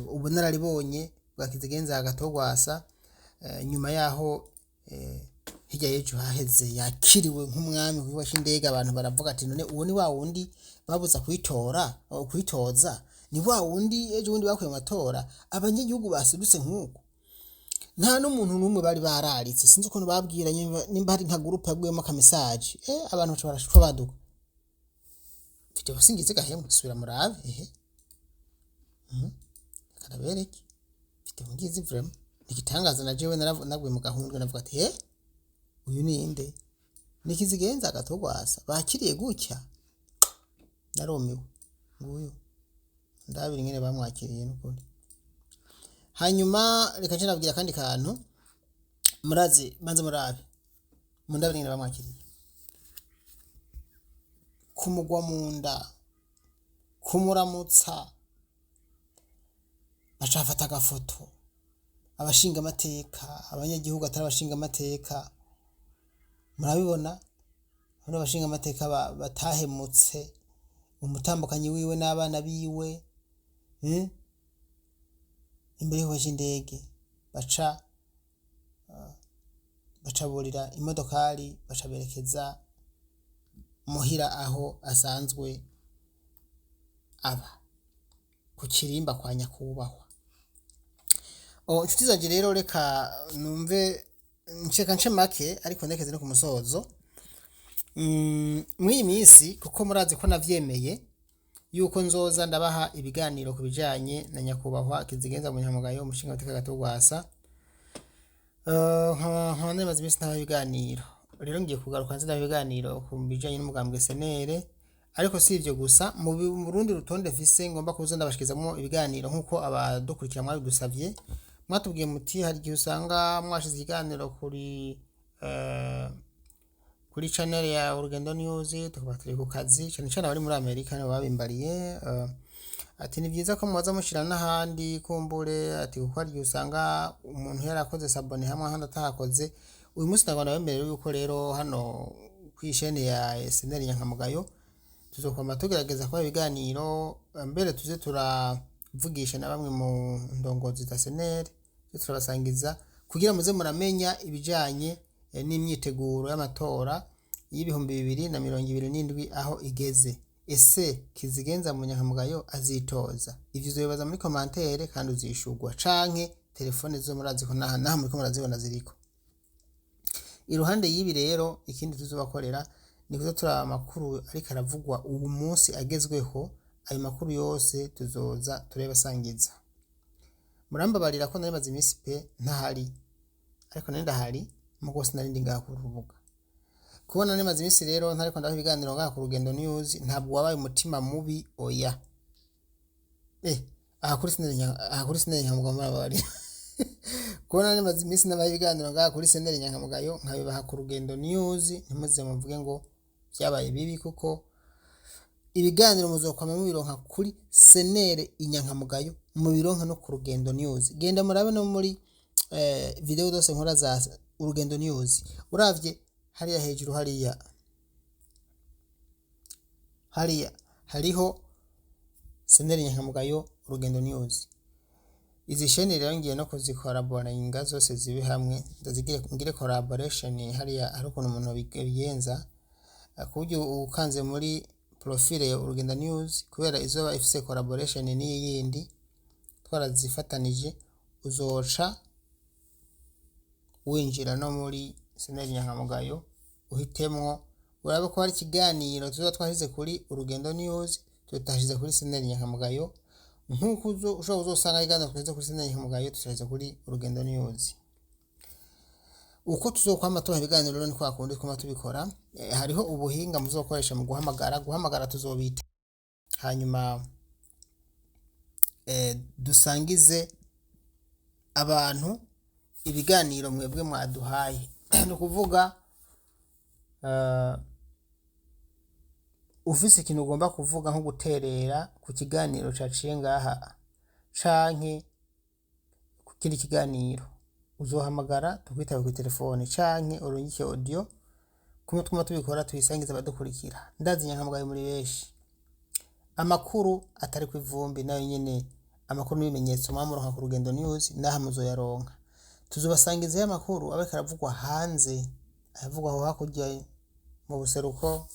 ubunararibonye bwa Kizigenza Agathon Rwasa. Nyuma yaho hirya y'ejo haheze yakiriwe nk'umwami ku kibuga c'indege, abantu baravuga ati none uwo ni wa wundi babuza kwitora kwitoza, ni wa wundi ejo bundi bakuye mu matora, abanyagihugu basidutse nk'uko nta n'umuntu n'umwe bari bararitse. Sinzi ukuntu babwiranye, nimba hari nka groupe yaguyemo akamesaje, abantu baca barashwa baduka. Video singize gahemwe, subira murabe. Ehe, karabereke video ngizi, vraiment nigitangaza. Na jewe naguye mu gahundwe, navuga ati he, uyu ninde? Ni Kizigenza Agathon Rwasa bakiriye gutya? Narumiwe. Nguyu, ndabira ingene bamwakiriye n'ukuri. Hanyuma reka nce nabwira akandi kantu murazi. Banze murabe, mundabira ingene bamwakiriye, kumugwa mu nda, kumuramutsa, baca bafata agafoto, abashinga amateka, abanyagihugu atari abashinga amateka. Murabibona bano bashinga amateka batahemutse umutambukanyi wiwe n'abana biwe, Imbere y'ikibuga c'indege baca burira imodokari, baca berekeza muhira aho asanzwe aba ku Kirimba kwa nyakubahwa. Oh, inshuti zanje rero, reka numve nceka nce make, ariko ndekeze no ku musozo. Mw'iyi minsi, kuko murazi ko navyemeye yuko nzoza ndabaha ibiganiro ku bijanye na nyakubahwa Kizigenza Munyamugayo, umushingamateka Agathon Rwasa, nkaba namaze iminsi ntabaha ibiganiro. Rero ngiye kugaruka nze ndabaha ibiganiro ku bijanye n'umugambwe CNL. Ariko si ivyo gusa, mu rundi rutonde mfise ngomba kuza ndabashikirizamwo ibiganiro nk'uko abadukurikira mwabidusavye. Mwatubwiye muti hari igihe usanga mwashize ikiganiro kuri channel ya Urugendo News, tukaba turi ku kazi, cyane cyane abari muri Amerika nibo babimbariye. Ati ni byiza ko mubaza mushira n'ahandi kumbure, ati kuko hari igihe usanga umuntu yarakoze s'abonner hamwe ahandi atahakoze. Uyu munsi ntabwo nabemerera yuko rero hano kw'ishene ya SNL Nyankamugayo tuzokwama tugerageza kubaha ibiganiro, mbere tuze turavugisha na bamwe mu ndongozi za SNL, tuze turabasangiza kugira muze muramenya ibijanye n'imyiteguro y'amatora y'2027 aho igeze. Ese Kizigenza mu Nyankamugayo azitoza? Ivyo uzobibaza muri commentaire kandi uzishurwa, canke telefone zo murazi ko naha naha muriko murazibona ziriko. Iruhande y'ibi rero, ikindi tuzobakorera ni kuza turaba amakuru ariko aravugwa uwu munsi agezweho. Ayo makuru yose tuzoza turayabasangiza. Murambabarira ko nari maze iminsi pe ntahari, ariko nari ndahari mugo sinari ndi ngaha ku rubuga. Kubona nari maze iminsi rero ntariko ndabaha ibiganiro ngaha ku Rugendo News, ntabwo wabaye umutima mubi, oya. Aha kuri SNL Nyankamugayo, murababarira kubona nari maze iminsi nabaha ibiganiro ngaha kuri SNL Nyankamugayo, nkabibaha ku Rugendo News. Ntimuze muvuge ngo byabaye bibi, kuko ibiganiro muzokwama mubironka kuri SNL Inyankamugayo, mubironka no ku Rugendo News. Genda murabe no muri video zose nkora za Urugendo News, uravye hariya hejuru, hariya hariho SNL Nyankamugayo, Urugendo News. Izi sheni rero ngiye no kuzikoraboringa zose zibe hamwe, ndazigire ngire collaboration. Hariya hari ukuntu umuntu abigenza ku buryo ukanze muri profile ya Urugendo News, kubera izoba ifise collaboration n'iyi yindi twarazifatanije, uzoca winjira no muri SNL Nyankamugayo, uhitemwo urabe ko hari ikiganiro tuzoba twashize kuri Urugendo News tutashize kuri SNL Nyankamugayo, nk'uko ushobora kuzosanga ikiganiro twashyize kuri SNL Nyankamugayo tutashize kuri Urugendo News. Uko tuzokwama tubaha ibiganiro rero ni kwa kundi twama tubikora. Hariho ubuhinga muzokoresha mu guhamagara tuzobita, hanyuma dusangize abantu ibiganiro mwebwe mwaduhaye. Ni ukuvuga ufise ikintu ugomba kuvuga, nko guterera ku kiganiro caciye ngaha canke ku kindi kiganiro, uzohamagara tukwitabe kuri telefone canke urungike audio kumwe twuma tubikora, tuyisangiza abadukurikira. Ndazi nyankamugayo muri benshi. Amakuru atari ku ivumbi nayo nyene, amakuru n'ibimenyetso mwamuronka ku Rugendo News, naha muzoyaronka. Tuzobasangizayo amakuru aba ariko aravugwa hanze, ayavugwa aho hakurya mu buseruko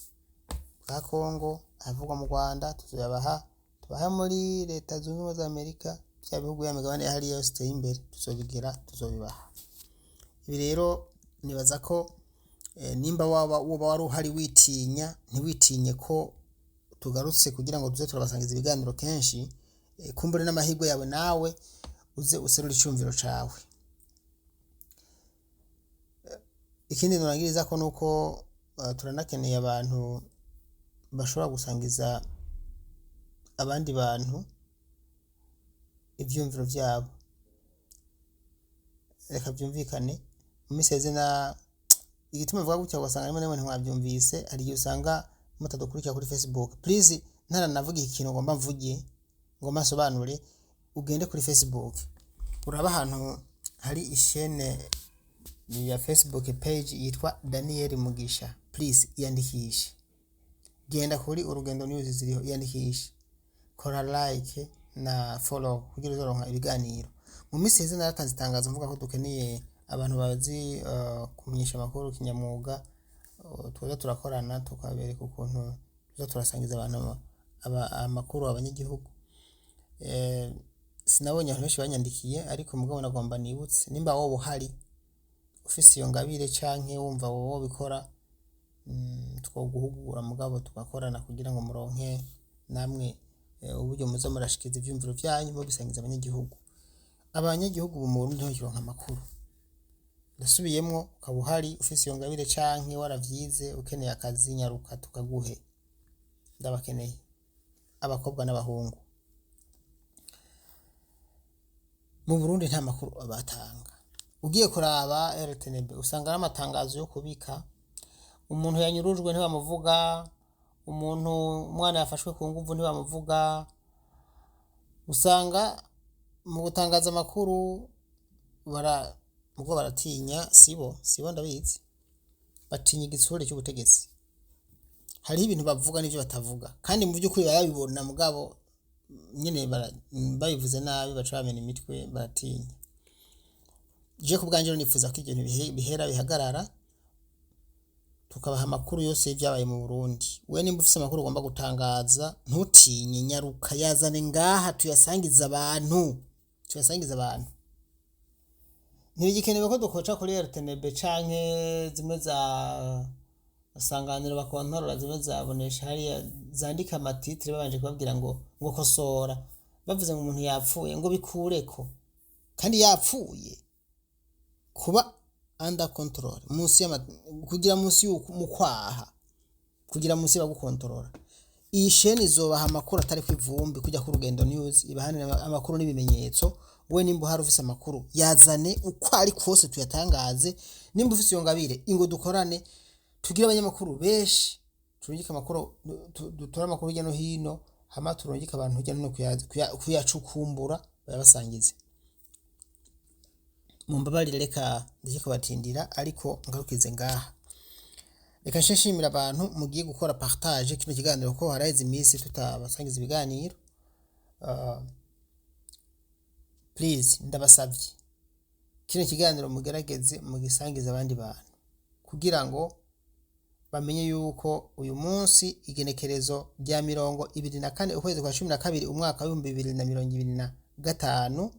bwa Kongo, ayavugwa mu Rwanda tuzoyabaha, tubahe muri Leta Zunze Ubumwe za Amerika, vya bihugu, ya migabane ya hariya yose iteye imbere, tuzobigira, tuzobibaha. Ibi rero nibaza ko nimba waba woba wari uhari witinya, ntiwitinye ko tugarutse kugira ngo tuze turabasangiza ibiganiro kenshi. Kumbure n'amahirwe yawe nawe uze userure iciyumviro cawe. Ikindi nurangiriza ko nuko turanakeneye abantu bashobora gusangiza abandi bantu ivyiyumviro vyabo. Reka vyumvikane, mu minsi iheze na igituma mvuga gutya, ugasanga rimwe na rimwe ntimwavyumvise. Hari igihe usanga mutadukurikira kuri Facebook. Please, ntaranavuga iki kintu ngomba mvuge, ngomba nsobanure, ugende kuri Facebook uraba ahantu hari ishene ya Facebook page yitwa Daniel Mugisha. Please iyandikishe. Genda kuri Urugendo News, ziriho, iyandikishe, kora like na follow kugira uzoronka ibiganiro. Mu minsi iheze naratanze itangazo mvuga ko dukeneye abantu bazi kumenyesha amakuru kinyamwuga, tuza turakorana tukabereka ukuntu tuza turasangiza abantu amakuru abanyagihugu. Sinabonye abantu benshi banyandikiye, ariko mugabo nagomba nibutse, nimba wowe uhari ufise iyo ngabire canke wumva wowe wobikora, twoguhugura mugabo tugakorana kugira ngo muronke namwe uburyo muza murashikiza ivyumviro vyanyu mubisangiza abanyagihugu. Abanyagihugu ubu mu Burundi ntibakironka amakuru. Ndasubiyemwo, ukaba uhari ufise iyo ngabire canke waravyize, ukeneye akazi, nyaruka tukaguhe. Ndabakeneye, abakobwa n'abahungu. Mu Burundi nta makuru batanga. Ugiye kuraba RTNB usanga ari amatangazo yo kubika umuntu yanyurujwe ntibamuvuga, umuntu umwana yafashwe ku nguvu ntibamuvuga. Usanga mu gutangaza amakuru bara ubwo baratinya. Sibo, ndabizi, batinya igitsure cy'ubutegetsi. Hariho ibintu bavuga n'ivyo batavuga, kandi mu by'ukuri barabibona, mugabo nyene babivuze nabi baca bamena imitwe, baratinya. Je ku bwanje rero nifuza ko ibyo bintu bihera, bihagarara, tukabaha amakuru yose y'ibyabaye mu Burundi. We nimba ufise amakuru ugomba gutangaza, ntutinye, nyaruka yazane ngaha tuyasangize abantu, tuyasangize abantu. Ntibigikenewe ko dukoca kuri RTNB canke zimwe za sanganiro bakontorora, zimwe zabonesha hariya zandika ama titres babanje kubabwira ngo kosora, bavuze ngo umuntu yapfuye, ngo bikureko kandi yapfuye. Kuba under control, munsi y'ama kugira munsi y'uku mu kwaha, kugira munsi bagukontorora. Iyi sheni izobaha amakuru atari ku ivumbi kujya ku Rugendo News, ibahanire amakuru n'ibimenyetso. We nimba uhari ufise amakuru, yazane uko ari kose tuyatangaze. Nimba ufise iyo ngabire, ingo dukorane, tugire abanyamakuru benshi, turungike amakuru, dutore amakuru hirya no hino, hama turungike abantu hirya no hino kuyacukumbura bayabasangize. Mumbabarire, reka ndeke kubatindira, ariko ngarukize ngaha. Reka nce nshimira abantu mugiye gukora partage kino kiganiro, ko haraheze iminsi tutabasangiza ibiganiro. Please, ndabasavye, kino kiganiro mugerageze mugisangize abandi bantu kugira ngo bamenye yuko uyu munsi, igenekerezo rya 24 ukwezi kwa 12 umwaka w'2025,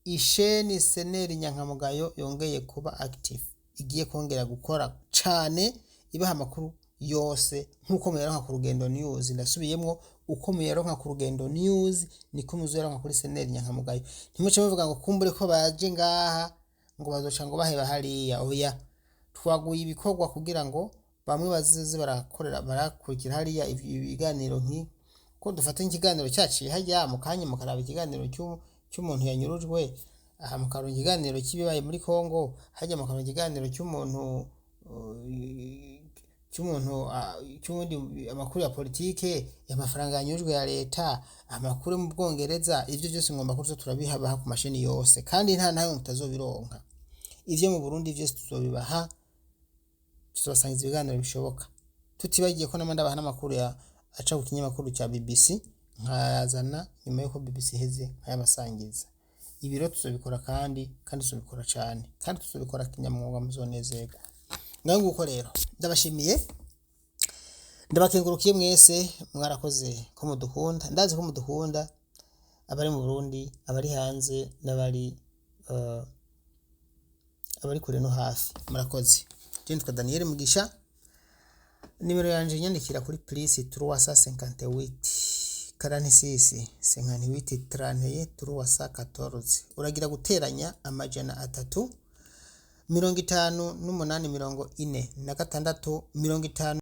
isheni Seneri Nyankamugayo yongeye kuba active, igiye kongera gukora cane, ibaha amakuru yose nk'uko muyaronka ku Rugendo News. Ndasubiyemwo, uko muyaronka ku Rugendo News niko muzoyaronka kuri Seneri Nyankamugayo. Ntimuce muvuga ngo kumbure ko baje ngaha. Ngo bazoca ngo baheba hariya. Oya, twaguye ibikorwa kugira ngo bamwe bazoze barakorera, barakurikira hariya ibiganiro, nki ko dufata ikiganiro cyaciye hajya mu kanya, mukaraba ikiganiro cy'umuntu yanyurujwe aha, mukaronka ikiganiro cy'ibibaye muri Kongo hajya, mukaronka ikiganiro cy'umuntu cy'ubundi, amakuru ya politike, amafaranga yanyurujwe ya leta, amakuru yo mu Bwongereza. Ivyo byose ngomba ko tuza turabihabaha ku mashini yose, kandi nta nawe mutazobironka. Ivyo mu Burundi vyose tuzobibaha, tuzobasangiza ibiganiro bishoboka, tutibagiye ko nama ndabaha n'amakuru ya aca ku kinyamakuru cya BBC, nkayazana nyuma yuko BBC iheze nkayabasangiza. Ibi rero tuzobikora, kandi tuzobikora cane, kandi tuzobikora kinyamwuga, muzonezerwa. Ngaho nguko rero, ndabashimiye, ndabakengurukiye mwese, mwarakoze ko mudukunda. Ndazi ko mudukunda, abari mu Burundi, abari hanze, n'abari abari kure no hafi. Murakoze. Je nitwa Daniel Mugisha. Nimero yanje nyandikira kuri +358 46 58 31 314. Uragira guteranya 358 46 50 31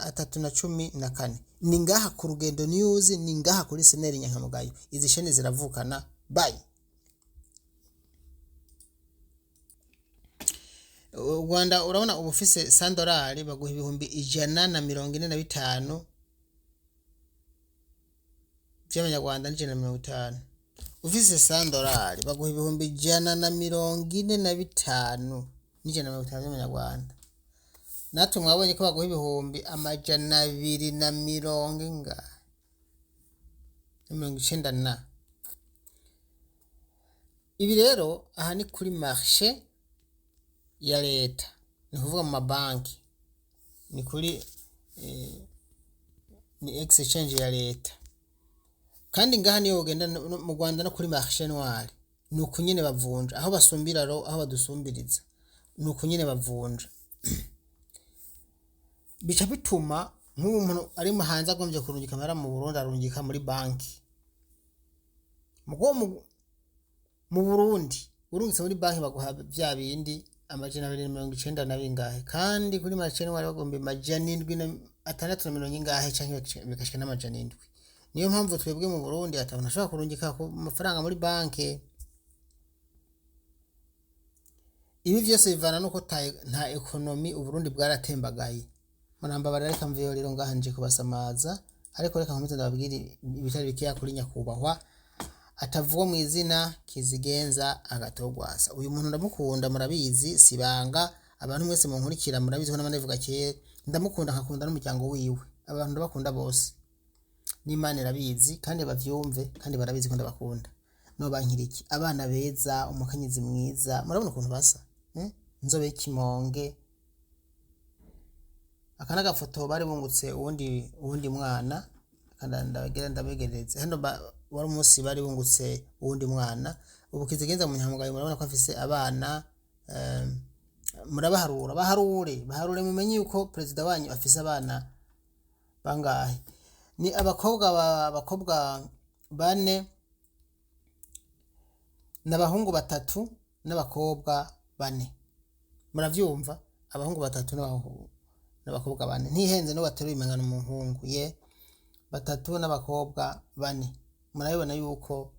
314. Ni ngaha ku Rugendo News, ni ngaha kuri Seneri Nyankamugayo. Izi shene ziravukana. Bye. U Rwanda, urabona uba ufise 100 dolari, baguha 145,000 vy'amanyarwanda n'150. Ufise 100 dolari, baguha 145,150 vy'amanyarwanda. Natwe mwabonye ko baguha 200 na mirongo ingahe na mirongo icenda na. Ibi rero aha ni kuri marché ya leta, ni kuvuga mu mabanki, ni kuri ni exchange ya leta. Kandi ngaha niyo ugenda mu Rwanda no kuri marché noir, ni uku nyene bavunja. Aho basumbira ro, aho badusumbiriza, ni uku nyene bavunja. Bica bituma nk'ubu umuntu ari mu hanze agombye kurungika amahera mu Burundi, arungika muri banki. Mugo mu Burundi urungitse muri banki baguha vya bindi 290 na bingahe, kandi kuri marché noir bagomba 760 na mirongo ingahe, canke bigashika n'700. Niyo mpamvu twebwe mu Burundi ata muntu ashobora kurungika ku mafaranga muri banki. Ibi vyose bivana nuko nta économie. Uburundi bwaratembagaye. Murambabarira, reka mveyo rero ngaha nje kubasamaza, ariko reka nkomeze ndababwire ibitari bikeya kuri nyakubahwa atavugwa mu izina Kizigenza Agatogwasa. Uyu muntu ndamukunda, murabizi, sibanga. Abantu mwese munkurikira murabizi ko nama kera ndamukunda, nkakunda n'umuryango wiwe. Abantu ndabakunda bose, n'Imana irabizi, kandi bavyumve, kandi barabizi ko ndabakunda. No bankiriki abana beza, umukenyezi mwiza, murabona ukuntu basa, eh? Inzobe y'ikimonge. Aka n'agafoto bari bungutse uwundi mwana. Kandi ndabagira ndabegereze hano, wari umunsi bari bungutse uwundi mwana. Ubu Kizigenza mu Nyankamugayo, murabona ko afise abana. Murabaharura, baharure, baharure, mumenye yuko perezida wanyu afise abana bangahe. Ni abakobwa bane n'abahungu batatu n'abakobwa bane. Muravyumva, abahungu batatu n'abakobwa bane. Ntihenze, no bateruye imengano umuhungu ye batatu n'abakobwa bane. Murabibona yuko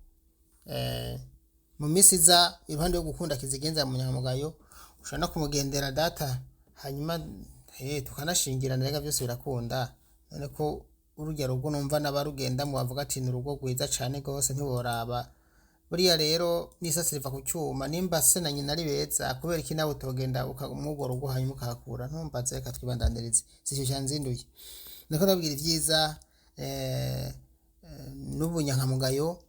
mu minsi iza, iruhande yo gukunda Kizigenza mu Nyankamugayo, ushobora no kumugendera data, hanyuma tukanashingirana. Rega byose birakunda. None ko urujya rugo numva n'abarugendamo bavuga ati ni urugo rwiza cane gose, ntiworaba. Buriya rero n'isasi riva ku cyuma. Nimba se na nyina ari beza, kubera iki nawe utogenda mw'urwo rugo hanyuma ukahakura? Ntumbaze, reka twibandanirize, sicyo cyanzinduye. Niko ndabwira ibyiza n'ubunyankamugayo,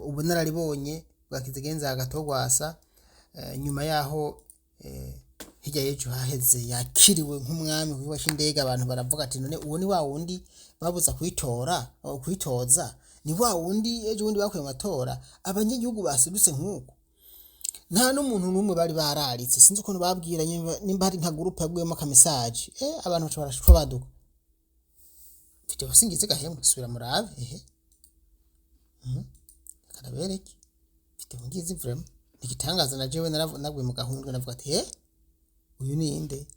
ubunararibonye bwa Kizigenza Agatogwasa. Nyuma yaho hirya y'ejo haheze yakiriwe nk'umwami ku kibuga c'indege, abantu baravuga ati: "None uwo ni wa wundi babuza kwitora kwitoza? Ni wa wundi ejo bundi bakuye mu matora?" Abanyagihugu basidutse nk'uko nta n'umuntu n'umwe bari bararitse. Sinzi ukuntu babwiranye, nimba hari nka groupe yaguyemo akamesaje, abantu baca barashwa baduka. Video singize gahemwe, subira murabe. Ehe, karabereke. Video ngizi vraiment nigitangaza. Na jewe naguye mu gahundwe, navuga ati: "He, uyu ninde?"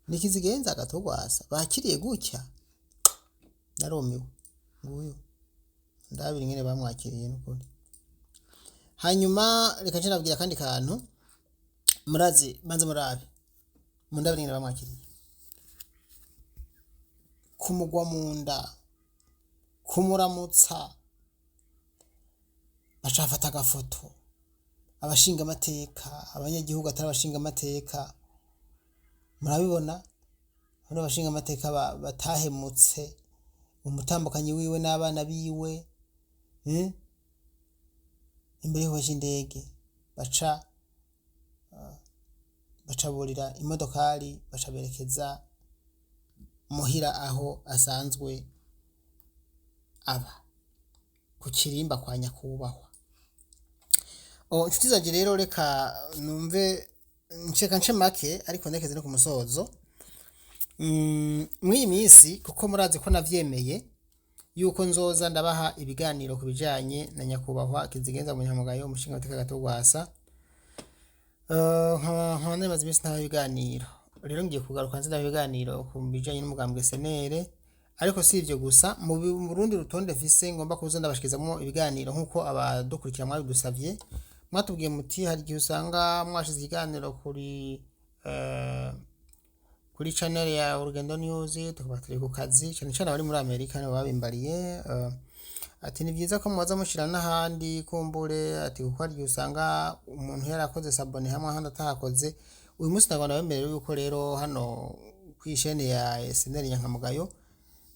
Nikizigenza Agathon Rwasa bakiriye gutya, narumiwe. Nguyu, ndabira ingene bamwakiriye nukuri. Hanyuma reka nce nabwira akandi kantu murazi. Banze murabe, mundabira ingene bamwakiriye, kumugwa mu nda, kumuramutsa, baca bafata agafoto, abashinga amateka, abanyagihugu atari abashinga amateka. Murabibona bano bashinga amateka batahemutse umutambukanyi wiwe n'abana biwe, Imbere y'ikibuga c'indege baca burira imodokari, baca berekeza muhira aho asanzwe aba ku Kirimba kwa nyakubahwa. Oh, inshuti zanje rero, reka numve nceka nce make, ariko ndekeze no ku musozo. Mw'iyi minsi, kuko murazi ko navyemeye yuko nzoza ndabaha ibiganiro ku bijanye na nyakubahwa Kizigenza Munyamugayo, umushingamateka Agathon Rwasa, nkaba nari maze iminsi ntabaha ibiganiro. Rero ngiye kugaruka nze ndabaha ibiganiro ku bijanye n'umugambwe CNL. Ariko si ivyo gusa, mu rundi rutonde mfise ngomba kuza ndabashikirizamwo ibiganiro nk'uko abadukurikira mwabidusavye. Mwatubwiye muti hari igihe usanga mwashize ikiganiro kuri channel ya Urugendo News, tukaba turi ku kazi, cyane cyane abari muri Amerika nibo babimbariye. Ati ni byiza ko mwaza mushira n'ahandi kumbure, ati kuko hari igihe usanga umuntu yarakoze s'abonner hamwe, ahandi atahakoze. Uyu munsi ntabwo nabemerera yuko rero hano kw'ishene ya SNL Nyankamugayo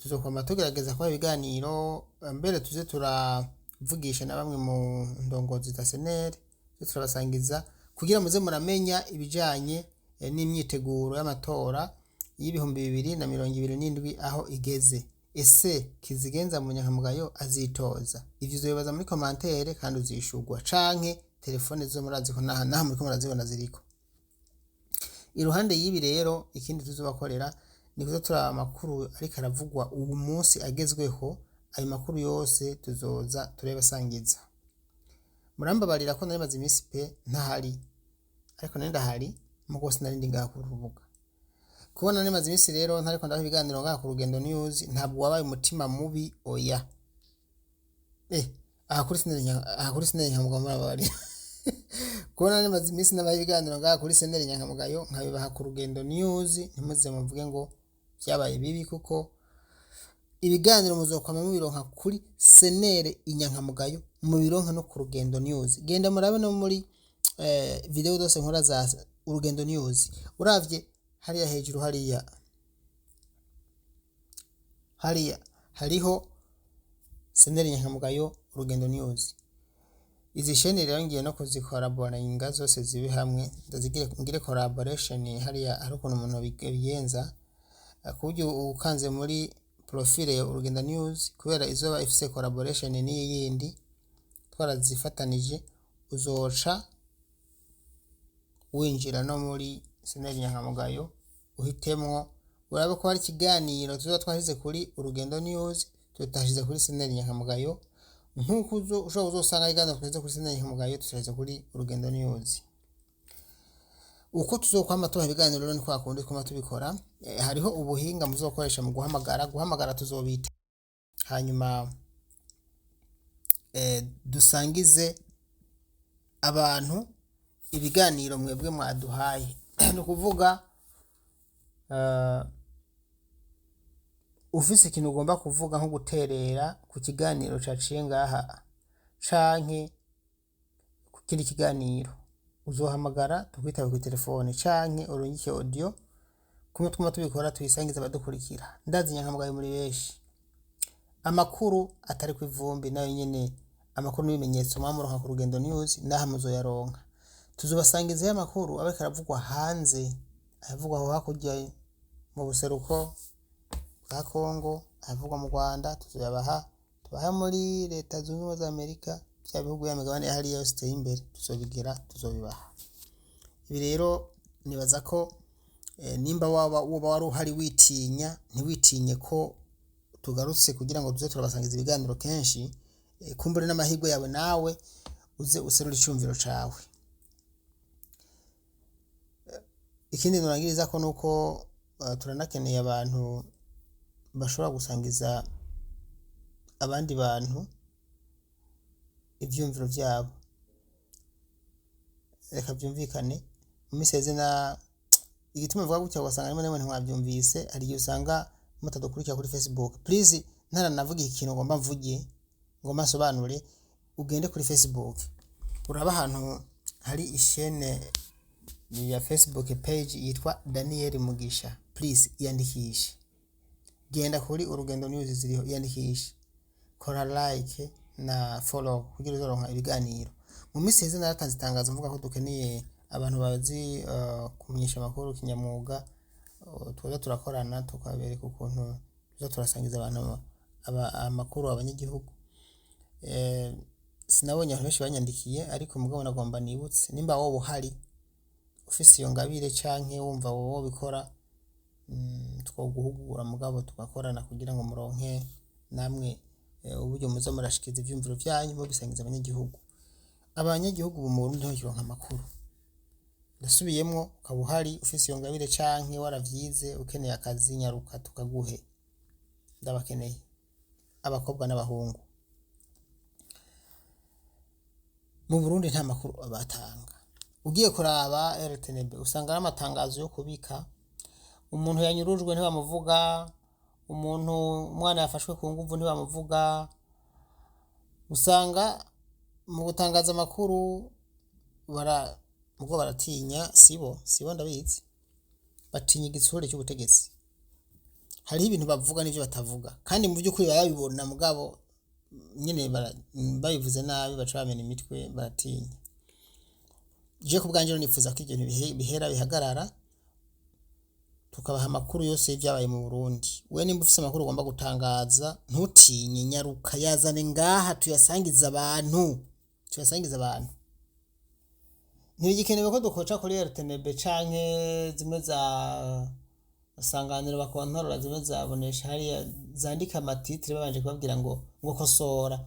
tuzokwama tugerageza kubaha ibiganiro, mbere tuze turavugisha na bamwe mu ndongozi za SNL, tuze turabasangiza kugira muze muramenya ibijanye n'imyiteguro y'amatora y'2027 aho igeze. Ese Kizigenza mu Nyankamugayo azitoza? Ivyo uzobibaza muri commentaire kandi uzishurwa, canke telefone zo murazi ko naha naha muriko murazibona ziriko iruhande y'ibi. Rero ikindi tuzobakorera ni kuza turaba amakuru ariko aravugwa uwu munsi agezweho. Ayo makuru yose tuzoza turayabasangiza. Murambabarira ko nari maze iminsi pe ntahari, ariko nari ndahari mugo sinari ndi ngaha ku rubuga. Kubona nari maze iminsi rero ntariko ndabaha ibiganiro ngaha ku Rugendo News, ntabwo wabaye umutima mubi, oya. Aha kuri SNL Nyankamugayo, murababarira kubona nari maze iminsi nabaha ibiganiro ngaha kuri SNL Nyankamugayo, nkabibaha ku Rugendo News. Ntimuze muvuge ngo byabaye bibi, kuko ibiganiro muzokwama mubironka kuri SNL Inyankamugayo, mubironka no ku Rugendo News. Genda murabe no muri video zose nkora za Urugendo News, uravye hariya hejuru, hariya hariho SNL Nyankamugayo, Urugendo News. Izi sheni rero ngiye no kuzikoraboringa zose zibe hamwe, ndazigire ngire collaboration. Hariya hari ukuntu umuntu abigenza ku buryo ukanze muri profile ya Urugendo News, kubera izoba ifise collaboration n'iyi yindi twarazifatanije, uzoca winjira no muri SNL Nyankamugayo, uhitemwo urabe ko hari ikiganiro tuzoba twashize kuri Urugendo News tutashize kuri SNL Nyankamugayo, nk'uko ushobora kuzosanga ikiganiro twashize kuri SNL Nyankamugayo tutashize kuri Urugendo News. Uko tuzokwama tubaha ibiganiro rero ni kwa kundi twama tubikora. Hariho ubuhinga muzokoresha mu guhamagara. Tuzobita, hanyuma dusangize abantu ibiganiro mwebwe mwaduhaye. Ni ukuvuga ufise ikintu ugomba kuvuga, nko guterera ku kiganiro caciye ngaha canke ku kindi kiganiro, uzohamagara tukwitabe kuri telefone canke urungike audio kumwe twuma tubikora, tuyisangiza abadukurikira. Ndazi Nyankamugayo muri benshi. Amakuru atari ku ivumbi nayo nyene, amakuru n'ibimenyetso mwamuronka ku Rugendo News, naha muzoyaronka. Tuzobasangizayo amakuru aba ariko aravugwa hanze, ayavugwa aho hakurya mu buseruko bwa Kongo, ayavugwa mu Rwanda tuzoyabaha, tubahe muri Leta Zunze Ubumwe za Amerika, vya bihugu ya migabane ya hariya yose iteye imbere, tuzobigira, tuzobibaha. Ibi rero nibaza ko nimba waba woba wari uhari witinya, ntiwitinye ko tugarutse kugira ngo tuze turabasangiza ibiganiro kenshi. Kumbure n'amahirwe yawe nawe. Uze userure iciyumviro cawe. Ikindi nurangiriza ko nuko turanakeneye abantu bashobora gusangiza abandi bantu ivyiyumviro vyabo. Reka vyumvikane, mu minsi iheze na igituma mvuga gutya, ugasanga rimwe na rimwe ntimwavyumvise. Hari igihe usanga mutadukurikira kuri Facebook. Please, ntaranavuga ikintu ngomba mvuge, ngomba nsobanure, ugende kuri Facebook uraba ahantu hari ishene ya Facebook page yitwa Daniel Mugisha. Please iyandikishe. Genda kuri Urugendo News, ziriho, iyandikishe, kora like na follow kugira uzoronka ibiganiro. Mu minsi iheze naratanze itangazo mvuga ko dukeneye abantu bazi kumenyesha amakuru kinyamwuga, tuza turakorana, tukabereka ukuntu tuza turasangiza abantu amakuru abanyagihugu. Sinabonye abantu benshi banyandikiye, ariko mugabo nagomba nibutse, nimba wowe uhari ufise iyo ngabire canke wumva wowe wobikora, twoguhugura, mugabo tugakorana kugira ngo muronke namwe uburyo muza murashikiza ivyumviro vyanyu, mubisangiza abanyagihugu. Abanyagihugu ubu mu Burundi ntibakironka amakuru. Ndasubiyemwo, ukaba uhari ufise iyo ngabire canke waravyize, ukeneye akazi, nyaruka tukaguhe. Ndabakeneye, abakobwa n'abahungu. Mu Burundi nta makuru batanga. Ugiye kuraba RTNB, usanga ari amatangazo yo kubika. Umuntu yanyurujwe ntibamuvuga, umuntu umwana yafashwe ku nguvu ntibamuvuga. Usanga mu gutangaza amakuru bara ubwo baratinya. Sibo, ndabizi, batinya igitsure cy'ubutegetsi. Hariho ibintu bavuga n'ivyo batavuga, kandi mu by'ukuri barabibona, mugabo nyene babivuze nabi baca bamena imitwe, baratinya. Je ku bwanje rero nifuza ko ibyo bintu bihera, bihagarara, tukabaha amakuru yose y'ibyabaye mu Burundi. We nimba ufise amakuru ugomba gutangaza, ntutinye, nyaruka yazane ngaha tuyasangize abantu, tuyasangize abantu. Ntibigikenewe ko dukoca kuri RTNB canke zimwe za sanganiro bakontorora, zimwe zabonesha hariya zandika ama titres babanje kubabwira ngo kosora,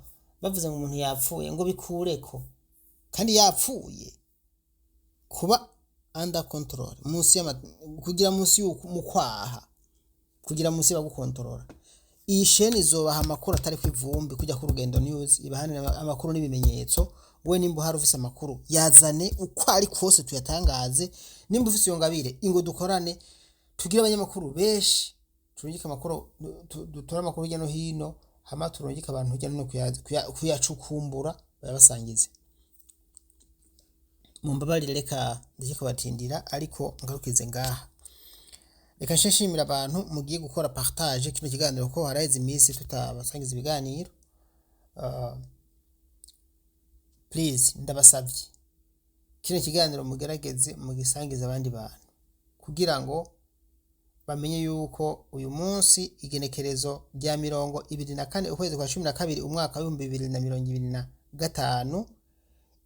bavuze ngo umuntu yapfuye, ngo bikureko kandi yapfuye. Kuba under control, munsi y'ama kugira munsi y'uku mu kwaha, kugira munsi bagukontorora. Iyi sheni izobaha amakuru atari kw'ivumbi, kujya ku Rugendo News ibahanira amakuru n'ibimenyetso. We nimba uhari ufise amakuru, yazane uko ari kose tuyatangaze. Nimba ufise iyo ngabire, ingo dukorane, tugire abanyamakuru benshi, turungike amakuru, dutore amakuru hirya no hino, hama turungike abantu hirya no hino kuyacukumbura, bayabasangize. Mumbabarire, reka ndeke kubatindira, ariko ngarukize ngaha. Reka nce nshimira abantu mugiye gukora partage kino kiganiro, ko haraheze iminsi tutabasangiza ibiganiro. Please, ndabasavye, kino kiganiro mugerageze mugisangize abandi bantu kugira ngo bamenye yuko uyu munsi, igenekerezo rya 24 ukwezi kwa 12 umwaka w'2025,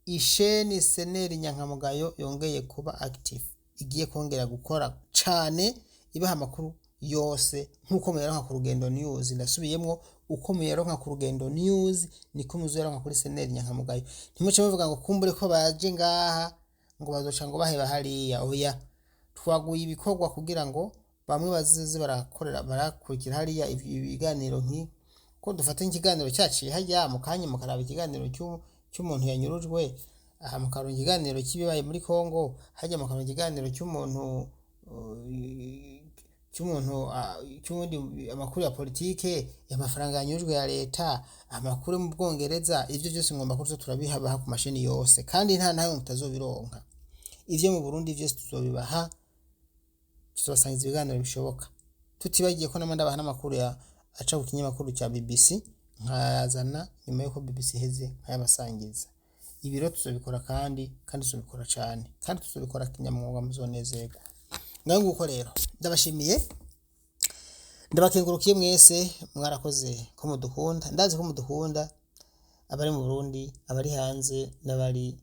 isheni Seneri Nyankamugayo yongeye kuba active, igiye kongera gukora cane, ibaha amakuru yose nk'uko muyaronka ku Rugendo News. Ndasubiyemwo, uko muyaronka ku Rugendo News niko muzoyaronka kuri Seneri Nyankamugayo. Ntimuce muvuga ngo kumbure ko baje ngaha ngo bazoca ngo baheba hariya. Oya, twaguye ibikorwa kugira ngo bamwe bazize barakorera, barakurikira hariya ibiganiro, nki ko dufata ikiganiro cyaciye hajya mu kanya, mukaraba ikiganiro cy'umuntu yanyurujwe aha, mukaronka ikiganiro cy'ibibaye muri Kongo hajya, mukaronka ikiganiro cy'umuntu cy'ubundi, amakuru ya politike, amafaranga yanyurujwe ya leta, amakuru yo mu Bwongereza. Ivyo byose ngomba ko tuza turabihabaha ku mashini yose, kandi nta nawe mutazobironka. Ivyo mu Burundi vyose tuzobibaha, tuzobasangiza ibiganiro bishoboka, tutibagiye ko namwe ndabaha n'amakuru ya aca ku kinyamakuru cya BBC, nkayazana nyuma yuko BBC iheze nkayabasangiza. Ibi rero tuzobikora, kandi tuzobikora cane, kandi tuzobikora kinyamwuga, muzonezerwa. Ngaho nguko rero, ndabashimiye, ndabakengurukiye mwese, mwarakoze ko mudukunda. Ndazi ko mudukunda, abari mu Burundi, abari hanze, n'abari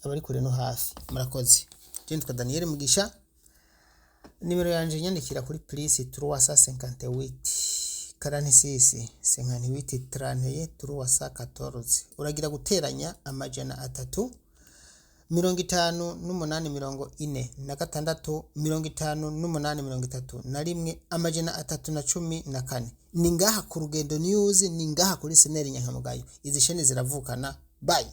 abari kure no hafi, murakoze. Je nitwa Daniel Mugisha. Nimero yanje nyandikira kuri +358 46 58 31 314. Uragira guteranya 358 46 58 31 314. Ni ngaha ku Rugendo News, ni ngaha kuri Seneri Nyankamugayo. Izi shene ziravukana. Bye.